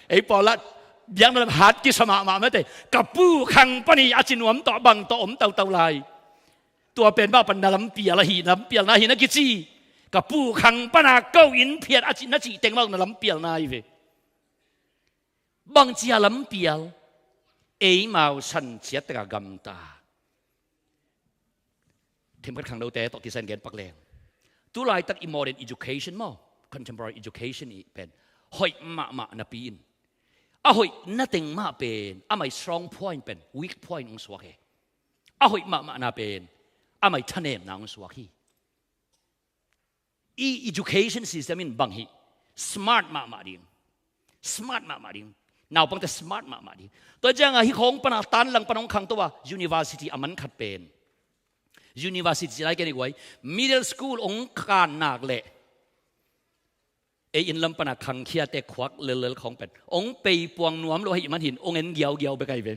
Ei pawl lah biakna lam hat kisa mahmah mate. Ka pu khang pan hi a ci nuam tawh, bang tawh om tautau lai. Tua pen mah pan na lampial ahi, lampialna hi na kici. Ka pu khang pana ko inn phiat a ci, na cih teng mah na lampialna hi ve. Bangci a lampial? Eimau san ciat tek a gamta. Themkhat khangnote tawh kisai in gen pak leng, tu laitak i modern education maw, contemporary education i pen hoih mahmah napi in, a hoih na teng mah pen amah i strong point pen weak point hong suak hi. A hoih mahmahna pen amah i thanemna hong suak hi. I education system in bang hi? Smart mahmah ding. Smart mahmah ding. Naupangte smart mahmah ding. Tua ciangah hih khawng pana, tanlang pana hong khangto a, university a man khat pen, university ci lai ken i guai, middle school hong kan nak leh ei inn lam pana khangkhiate khuak lellel khawng pen hong peipuang nuam lo ahih man hin hong en giaugiau bek ahi ve.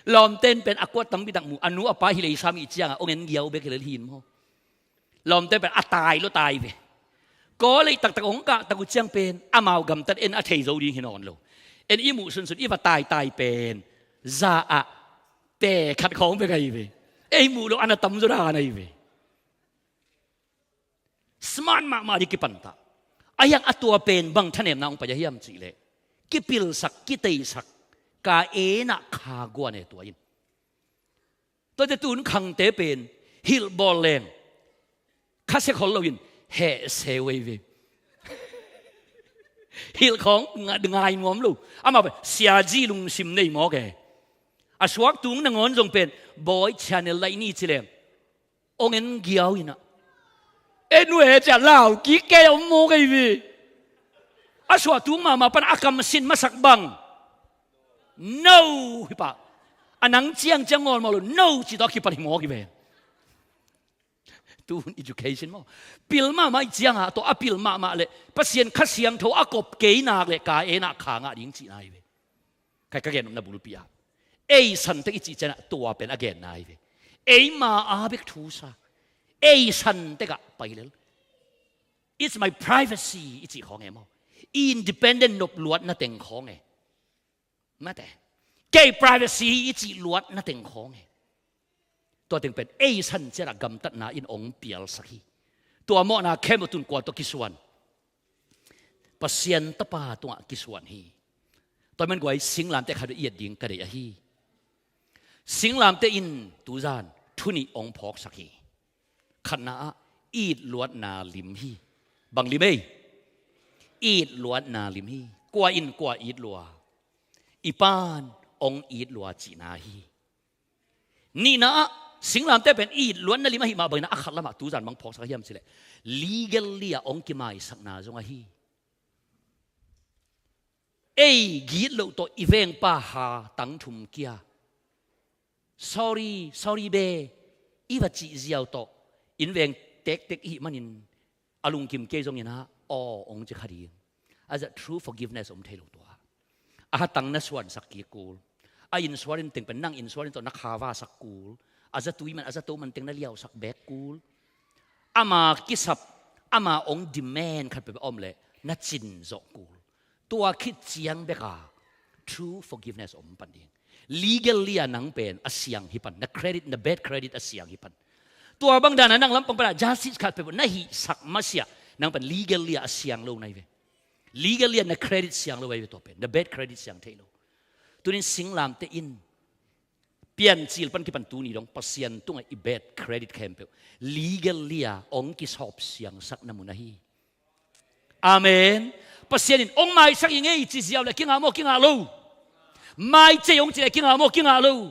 Lawmten pen a kuat tampi tak mu, a nu a pa hi leisam ih ciangah hong en giau bek hi lel hin maw. Lawmten pen a tai lo tai ve. Kawlei taktak hong kah tak uh ciang pen amau gamtat en a thei zo ding hi nawn lo. En i muh sunsun i va taitai pen za ah pe khat khawng bek ahi ve. Ei muh lo a na tam zaw dan ahi ve. Smart mahmah ding kipanta. A hiang a tua pen bang thanemna hong pai a hiam cihleh, kipilsak, kiteisak, Kain ah kha guan e tua in. Tuate tun khangte pen hilh bawl leng khasia khol loin heh seu ei ve. Hilh khawng nga-, ngai nuam lo. Amah pen siazi lungsim nei mawk e. A suak tung nangawn zong pen bawi channel laih ni ci leng hong en giau inah, en uh e ciah lau kik kei a om mawk ahi ve. A suah tung mahmah pan a kamsin masak bang, no hi pah. A nang ciangciang ngawlmawh lo, no cih tawh a kipan hi mawk hi ve. Tun education maw, pil mahmah ih ciangah tawh a pil mahmah leh Pasian Kha Siangtho a kop kei nak leh Kain ah kha ngah ding cihna hi ve. Khai ka gen nopna bulpi ah ei san tek i cih ciangah tua pen a genna hi ve. Eima a bek thusa, ei san tekah pai lel. It's my privacy i cih khawng e maw. I independent nop luatna teng khawng e. Mate, kei privacy i cih luatna teng khawng e. Tua teng pen ei san ciatah gamtatna in hong pialsak hi. Tua mawhna khempeuh tun kua tawh kisuan? Pasian Tapa tungah kisuan hi. Tua man guai singlamteh khat i et ding ka deih ahi. Singlamteh in tuzan thu nih hong phawksak hi. Khatna ah, itluatna lim hi. Bang lim ei? Itluatna lim hi. Kua in kua itlua? I Pa'n hong itlua cihna hi. Nihna ah, singlamteh pen itluatna lim ahih mah bangin ah, a khat lamah tuzan bang phawksak hiam cih leh, legally a hong kimaisakna zong ahi. Ei gitloh tawh i vengpa ha tang thum kia, "Sorry, sorry be," i va cih ziau tawh, inn veng tektek i hih manin a lungkim kei zongin ah, "Aw," hong ci kha ding. A zah true forgiveness om thei lo tua. A hatang na suansak kik kul. A insurance teng pen nang insurance tawh na khavahsak kul. A zatui man, a zato man teng na liausak bek kul. Ama kisap, ama hong demand khat peuhpeuh a om leh na cin zawh kul. Tua khit ciang bek a true forgiveness om pan ding. Legally a nang pen a siang hi pan, na credit, na bad credit a siang hi pan. Tua bang dan a nang lampang pan a justice khat peuhpeuh na hihsak masiah, nang pen legally a siang lo na hi ve. Legally a na credit siang lo ahi ve tua pen, na bad credit siang thei lo. Tunin singlamteh in Piancil pan kipan tuni dong Pasian tungah i bad credit khempeuh legally a hong kisawp siangsak na mun ahi. Amen. Pasian in hong maisak i ngei ci ziau leh kingah maw, kingah lo? Maice hong ci leh kingah maw, kingah lo?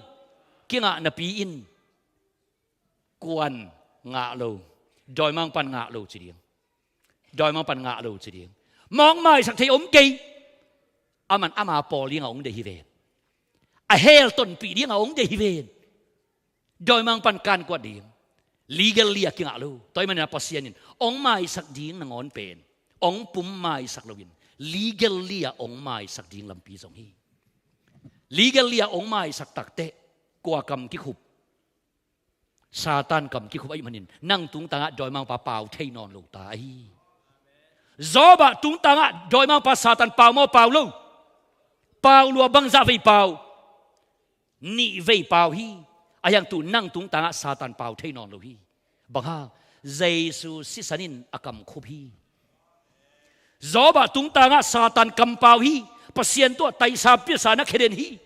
Kingah napi in kuan ngah lo, dawimangpa'n ngah lo ci ding. Dawimangpa'n ngah lo ci ding. Mawk maisak thei om kei. Aman ama pawl dingah hong deih hi ven. A hell tonpih dingah hong deih hi ven. Dawimangpa'n kankuat ding. Legally a kingah lo. Tua ahih manin a Pasian in hong maisak ding nangawn pen hong pum maisak loin, legally a hong maisak ding lampi zong hi. Legally a hong maisak takteh kua kam kikhup? Satan kam kikhup ahih manin nang tungtangah dawimangpa pau thei nawn lo ta ahi. Job ah tungtangah dawimangpa Satan pau maw, pau lo? Pau lua. Bangzah vei pau? Nih vei pau hi. Ahi hang tu nang tungtangah Satan pau thei nawn lo hi. Bang hang? Jesu sisan in a kam khup hi. Job ah tungtangah Satan kam pau hi. Pasian tungah taisa piasa na khia den hi.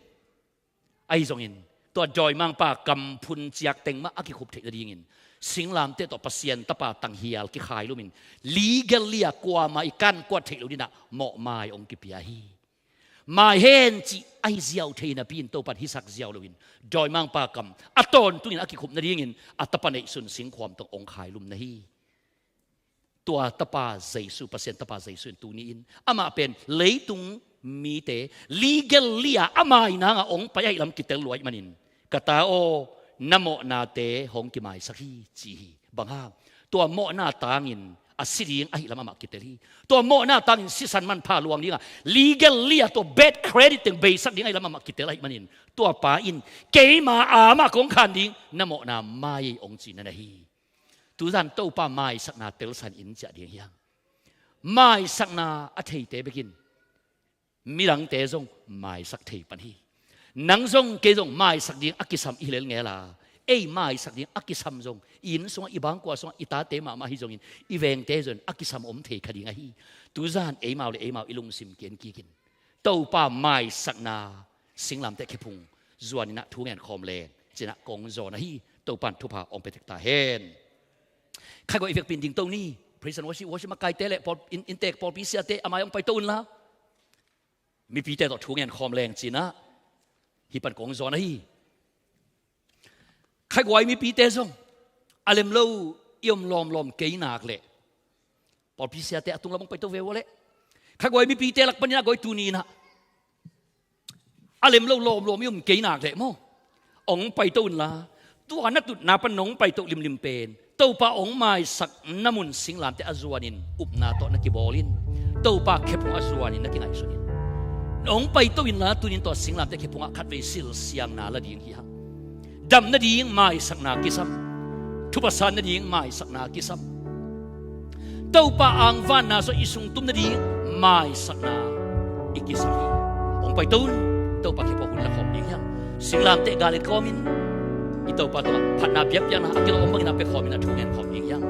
Ahi zongin tua dawimangpa kam phun ciak teng mah a kikhup theih nadingin singlamteh tawh Pasian Tapa tanghial kikhai lumin, legally a kuamah i kankuat theih lo dinah mawhmai hong kipia hi. Mai hen cih ahi ziau thei napi in Topa'n hisak ziau loin dawimangpa kam a tawntungin a kikhup nadingin a Tapa neihsun singkhuam tawh hong khailum na hi. Tua Tapa Jesu, Pasian Tapa Jesu in tuni in amah pen leitung mite legally a ama i nangah hong pai ahih lam kitel lua ahih manin, "Ka ta aw, na mawhnate hong kimaisak hi," ci hi. Bang hang? Tua mawhna tangin a si ding ahih lam amah kitel hi. Tua mawhna tangin sisan manpha luang dingah, legally a tua bad credit teng beisak ding ahih lam amah kitel ahih manin, tua pa in, "Keima a mah kong khan ding, na mawhna mai ei," hong ci na na hi. Tuzan Topa maisakna telsan in ciah ding hiam? Maisakna a theite bekin midangte zong maisak thei pan hi. Nang zong kei zong maisak ding a kisam i hi lelngel a, ei maisak ding a kisam zong i inn sungah, i bangkua sungah, i tate mahmah hi zongin, i vengte zong a kisam om thei kha ding ahi. Tuzan eimau le eimau i lungsim kian kikin Topa maisakna singlamteh khephung zuaninah thu ngen khawm leng cinah kong zawn ahi. Topa'n thupha hong pia tek ta hen. Khaiguai i vekpi in dingto ni. Praise and worship, worship makaite le pawl, in, inntek pawlpi siate a mai hong paito unla, mipite tawh thu ngen khawm leng cinah hih pan kong zawn ahi. Khaiguai mipite zong a lem lo i om lawmlawm kei nak leh, pawlpi siate a tung lam hong paito ve uh a leh, khaiguai mipite lak paninah guai tuni inah a lem lo lawmlawm i om kei nak leh maw, hong paito unla, tua na tutna pan nong paito limlim pen Topa hong maisak na mun singlamteh a zuanin upna tawh na kibawl in, Topa khephung a zuanin na kingaihsun in, hong paito inla, tunin tua singlamteh khephungah khatvei silsiangna la ding hi hang. Dam nading maisakna kisam. Thupha san nading maisakna kisam. Topa angvanna sungah i sungtum nading maisakna i kisam hi. Hong paito un. Topa khephung hun la khawm ding hiam? Singlamteh gal et kawmin i Topa tungah phatna biakpiakna a kilawm bangin a pia khawmin a thu ngen khawm ding hiam?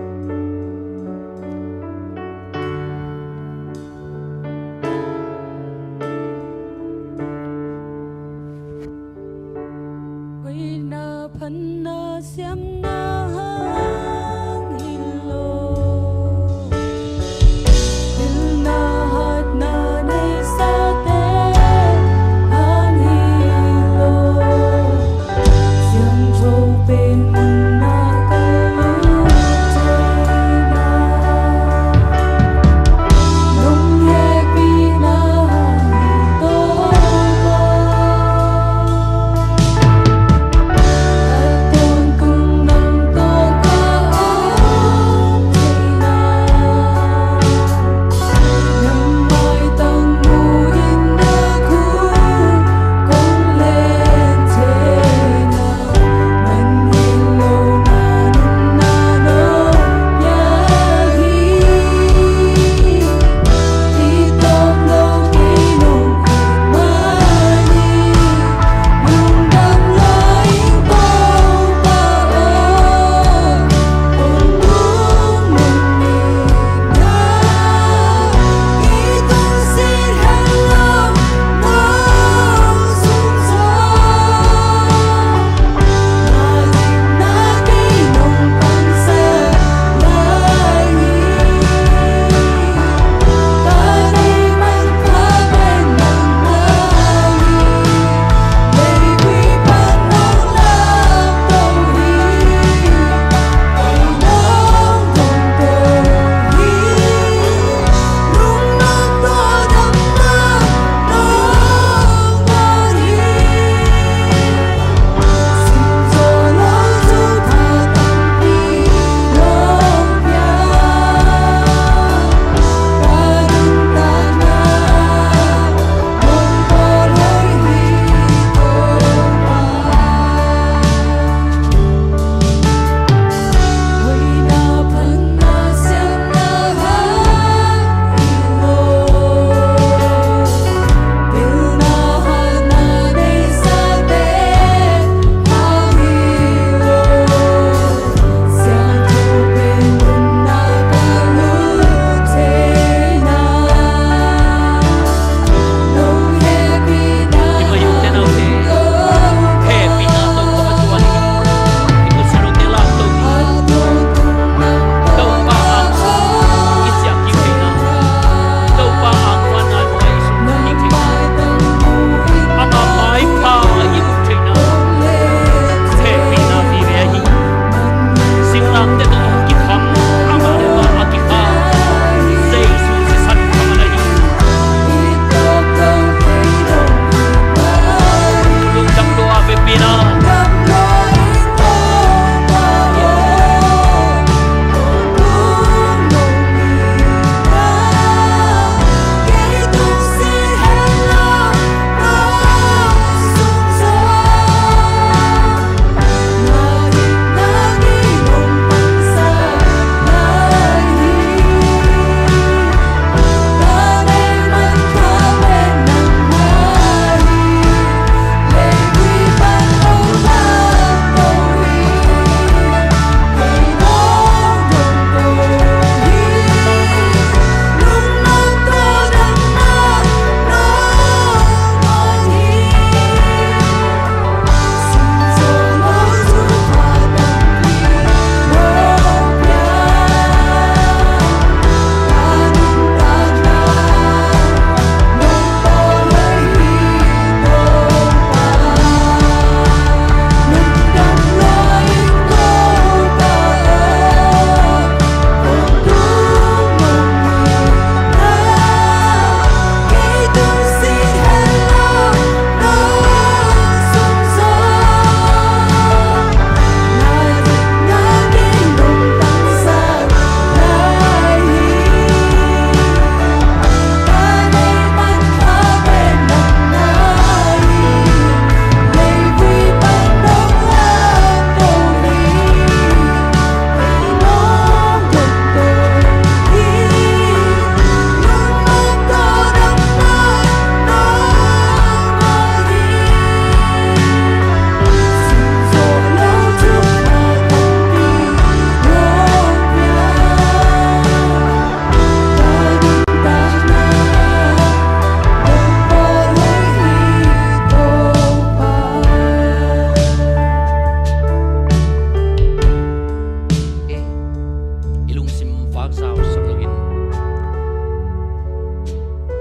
zausak loin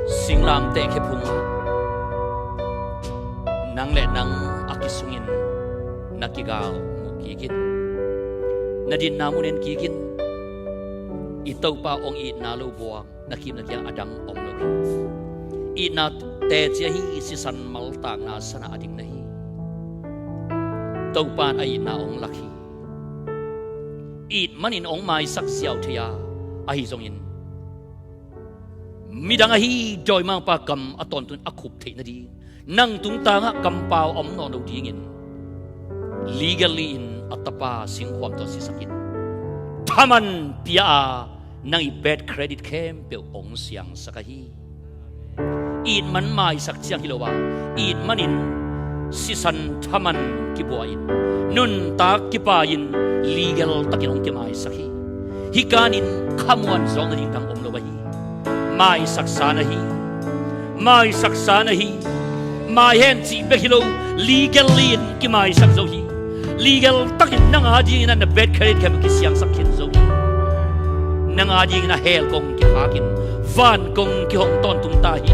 singlamteh khe phungah nang le nang a kisungin na kigal mu kikin, na dinna mun en kikin. I Topa hong itna lo buang na kim na kiang a dang om lo hi. Itna teci ahi, sisan maltakna sana a ding na hi. Topa in a itna hong lak hi. It manin hong maisak ziau thei a, ahi zongin midang ahi dawimangpa kam a tawntung a khup theih nading, nang tungtangah kampau a om nawn lo dingin legally in a tapa singkhuam tawh sisakin thaman pia a, nang i bad credit khempeuh hong siangsak ahi. It man maisak ciang hi lo a, it manin sisan thaman kibuain, nuntak kipain, legal takin hong kimaisak hi. Hih kanin khamuan zawk nading dang om lo ahi. Maisaksa na hi. Maisaksa na hi. Mai hen cih bek hi lo, legally in kimaisak zo hi. Legal takin nang a dingin a na bad credit khempeuh kisiangsak khin zo hi. Nang a dingin a hell kong kikhakin van kong kihong tawntung ta hi.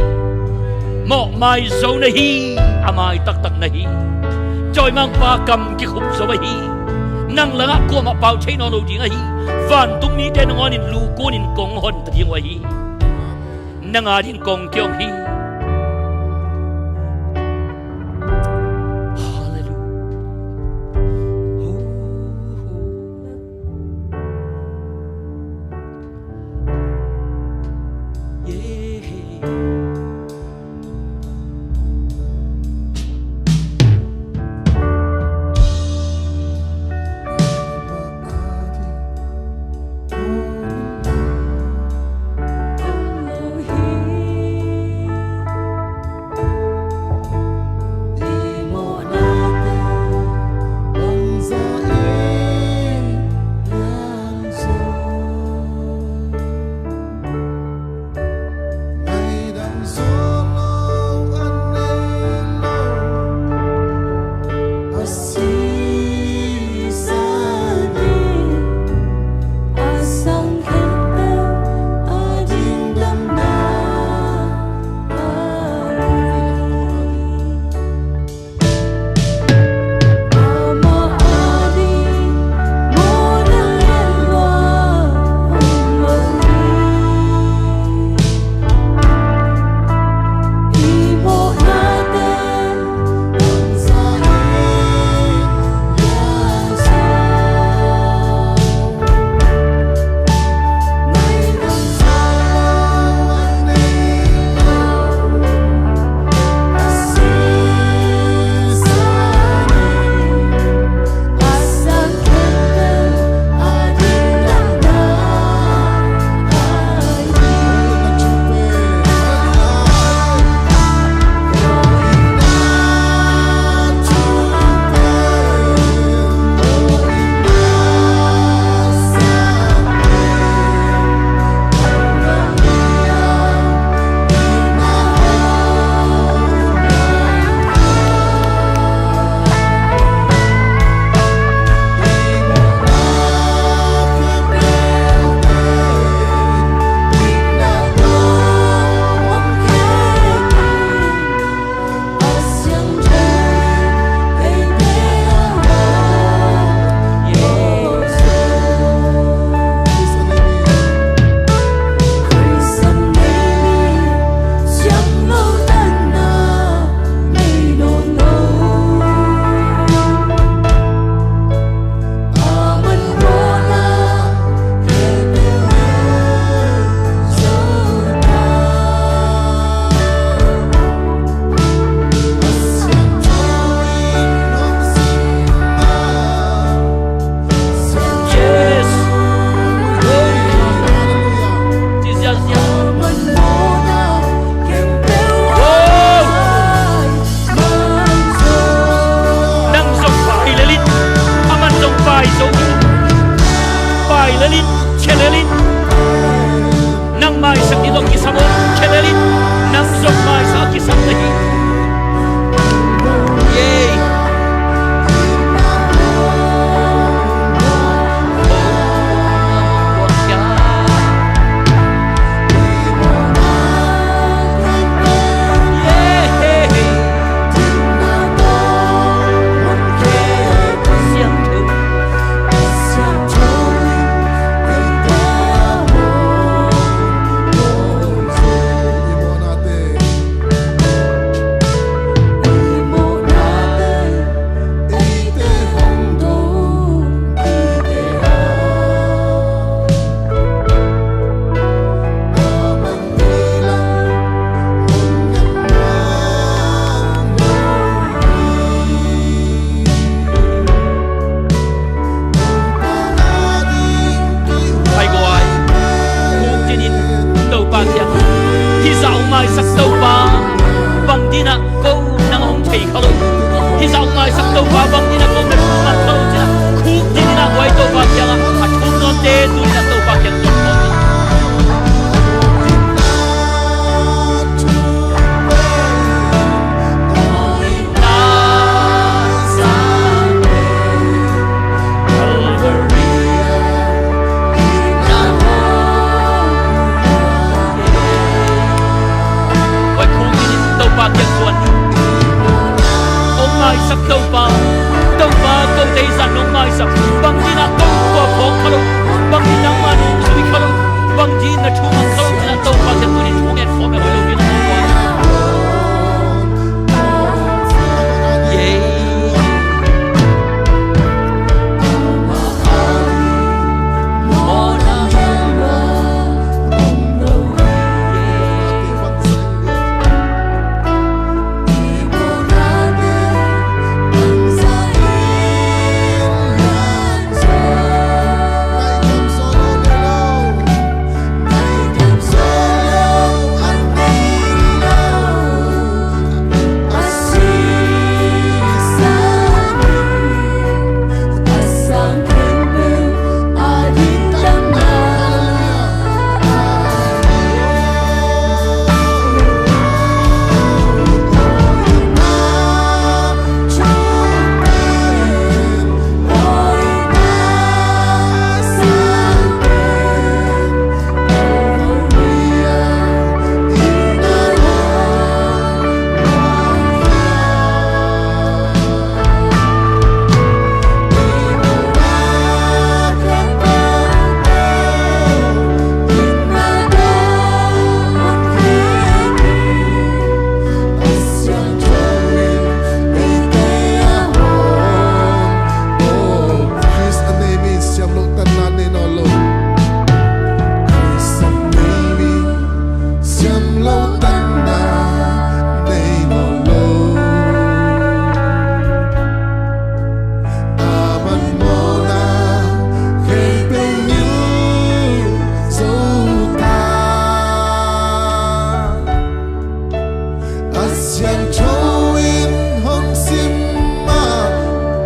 Mawhmai zo na hi. A mai taktak na hi. Dawimangpa kam kikhup zo ahi. Nang langah kuamah pau thei nawn lo ding ahi. Vantung mite nangawn in lukunin kong hon ta ding uh ahi. Nang a ding kong kihong hi. Halleluiah. Maisak Topa, bang dinah ko nang hong thei kha lo. Hih zah hong maisak Topa, bang dinah ko na thu man kha lo, ci-in ah khukdin in ah huai Topa kiangah a thum nawnte tu-in ah Topa kiang thum nawn ni. Hong maisak Topa, Topa, kote zah nong maisak. Bang dinah ko khua phawk kha lo, bang dinah nangma nong zui kha lo, bang dinah thu man kha lo, dinah Topa kiang tuni thu ngen khawm e, hoih lo ding a mawk.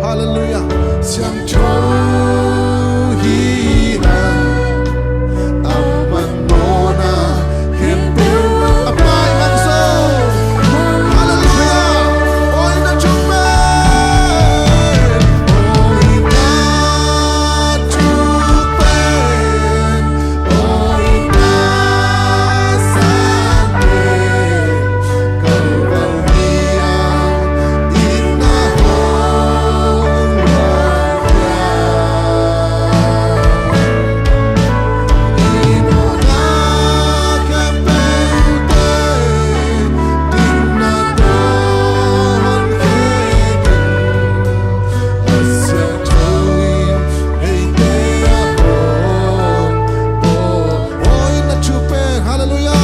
Halleluiah. Siangtho hi hang, amah mawhna khempeuh a pai man zo. Halleluiah. Aw, i na thuk pen. Aw, i na thuk pen. Halleluiah.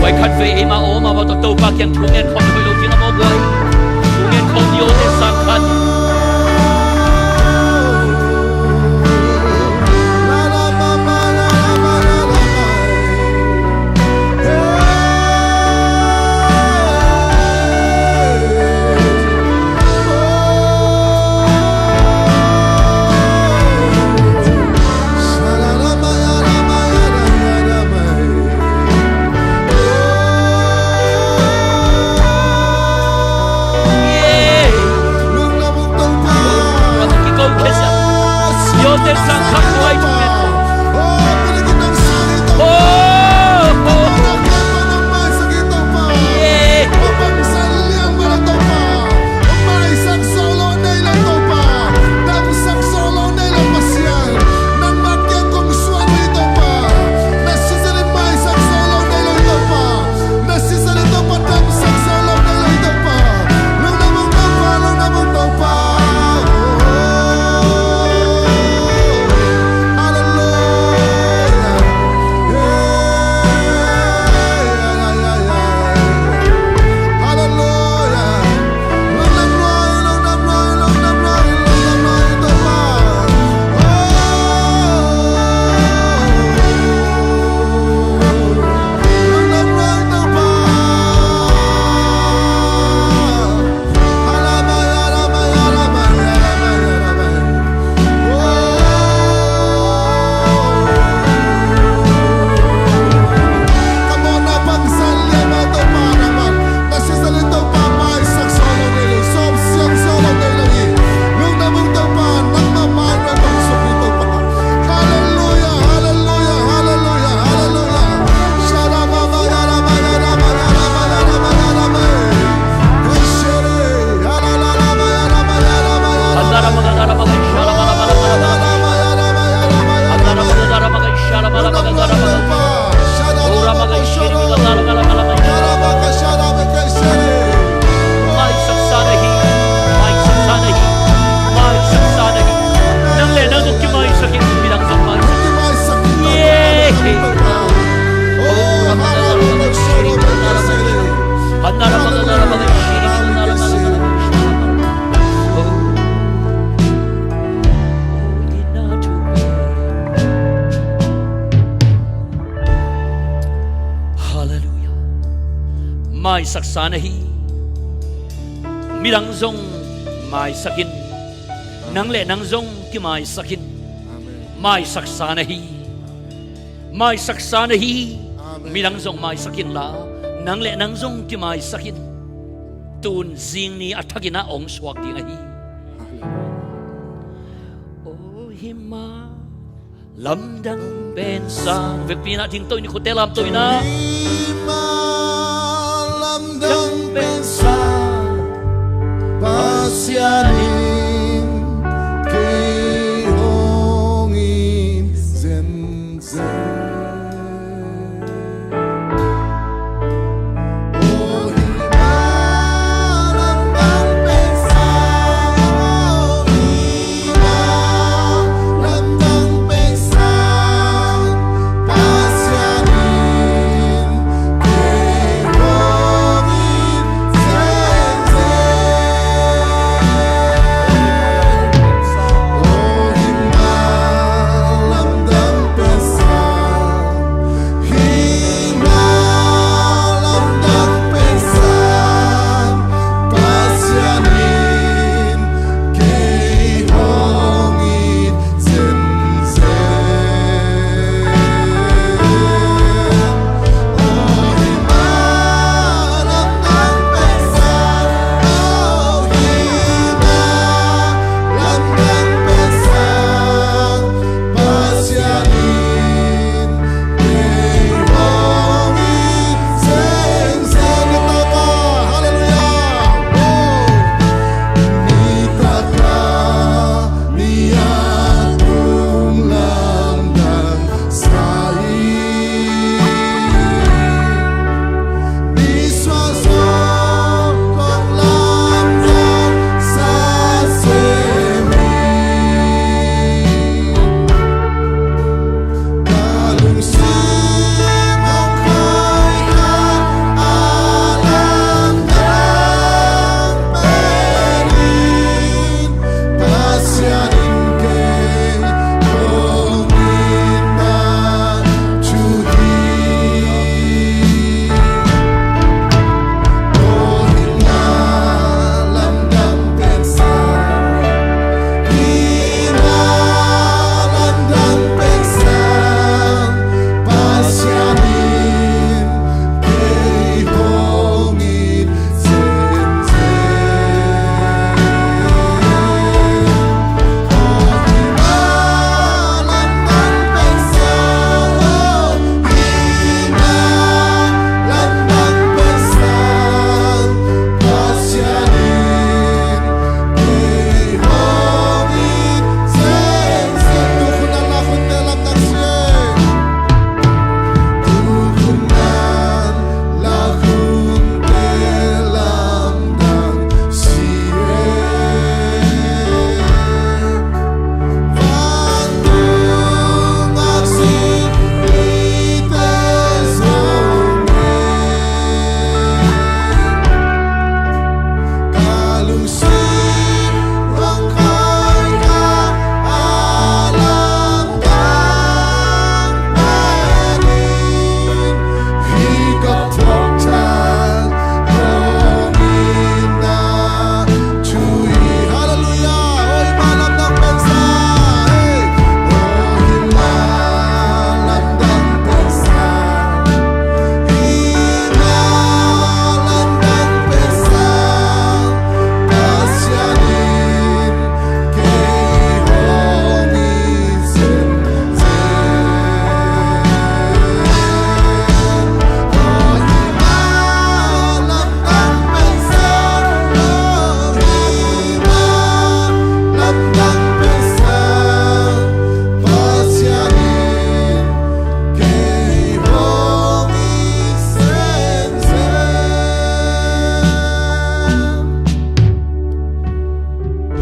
Huai khatvei eima om a, Topa kiang thu ngen khawm hoih lo ding a mawk huai. Thu ngen khawm ni aw, te sang khat. Maisaksa na hi. Midang zong maisak in. Nang le nang zong kimaisak in. Maisaksa na hi. Maisaksa na hi. Midang zong maisak inla, nang le nang zong kimaisak in. Tun zing ni a thakin ah hong suak ding ahi. Aw hi ma, lamdang pen sang. Vekpi in ah dingto in, i khutte lamto in ah. Hi ma, lamdang pen sang, Pasian in kei hong it zenzen.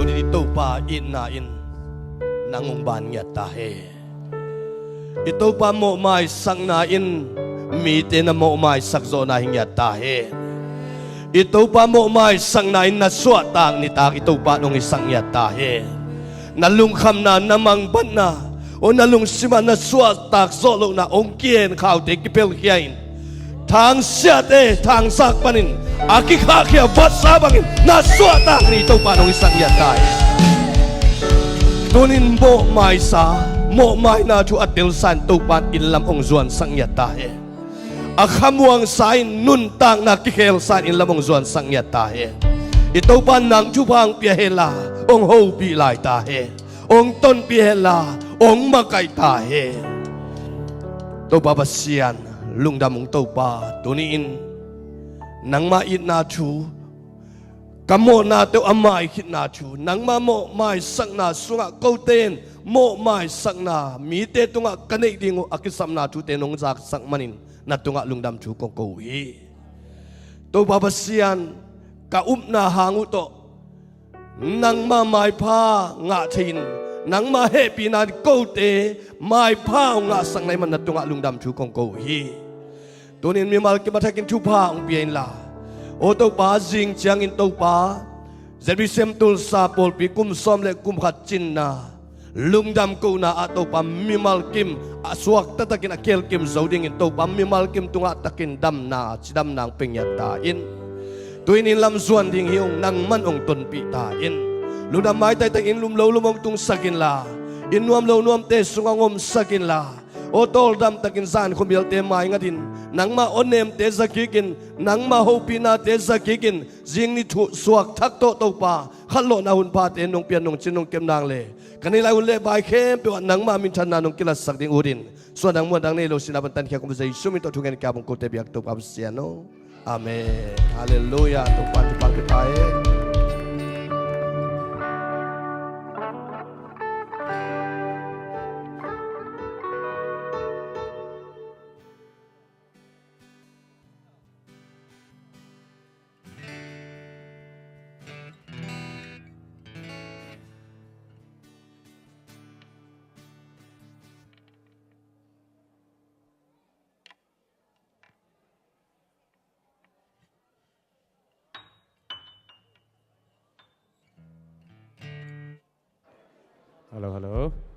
Tuni-in i Topa itna in nang hong ban ngiat ta hen. I Topa mawhmaisakna in mite na mawhmaisak zawhna hi ngiat ta hen. I Topa mawhmaisakna in na suahtak nitak i Topa in hong hisak ngiat ta hen. Na lungkhamna, na mangbatna, aw, na lungsim ah na suahtak zawh lohna hong kikhen khaute kipelkhia in. Thangsiahte thangsak panin a kikhahkhia vatsa bangin na suahtak ni Topa nong hisak ngiat ta hi. Tunin mawhmaisa, mawhmaina thu a telsa in Topa in inn lam hong zuansak ngiat ta hi. A khamuangsa in nuntakna kikhelsa in inn lam hong zuansak ngiat ta hi. I Topa nang thupha hong pia henla hong hopih lai ta hi. Hong tonpih henla hong makaih ta hi. Topa Pasian, lungdam ung Topa, tuni-in nangma itna thu, ka mawhnate uh a mai khitna thu, nangma mawhmaisakna sungah kote in mawhmaisakna mite tungah ka neih ding uh a kisapna thute nong zaksak manin na tungah lungdam thu kong ko uh hi. Topa Pasian, ka upna hang uh tawh nangma maipha ngah thei-in, nangma hehpihna in kote maipha hong ngahsak na hih man na tungah lungdam thu kong ko uh hi. Tunin mimal kim a thakin thupha hong pia inla, aw Topa, zing ciangin Topa, Z B C M Tulsa pawlpi kum sawm le kum khat cinna lungdam kohna ah Topa mimal kim a suak taktakin a kelkim zo dingin Topa mimal kim tungah takin damna, cidamna hong pia ngiat ta in. Tu-in inn lam zuan ding hi ung, nangman hong tonpih ta in. Lungdam maitaitak inn lum lo lum hong tungsak inla, inn nuam lo nuamte sungah hong omsak inla, aw tawldam takin zan khuamialte maingatin nangma awnemte zakikin, nangma hopihnate zakikin, zing ni thu suak thak tawh Topa khatlawhna hun phate nong pian nong cin nong kep nang le ka neih lai hun le vai khempeuh ah nangma minthanna nong kilatsak ding utin, suan dang muan dang nei lo sina ban tankhia kong Jesu min tawh thungen kia bang kote biak Topa Pasian aw. Amen. Halleluiah. Topa thupha pia ta hen. Hello, hello.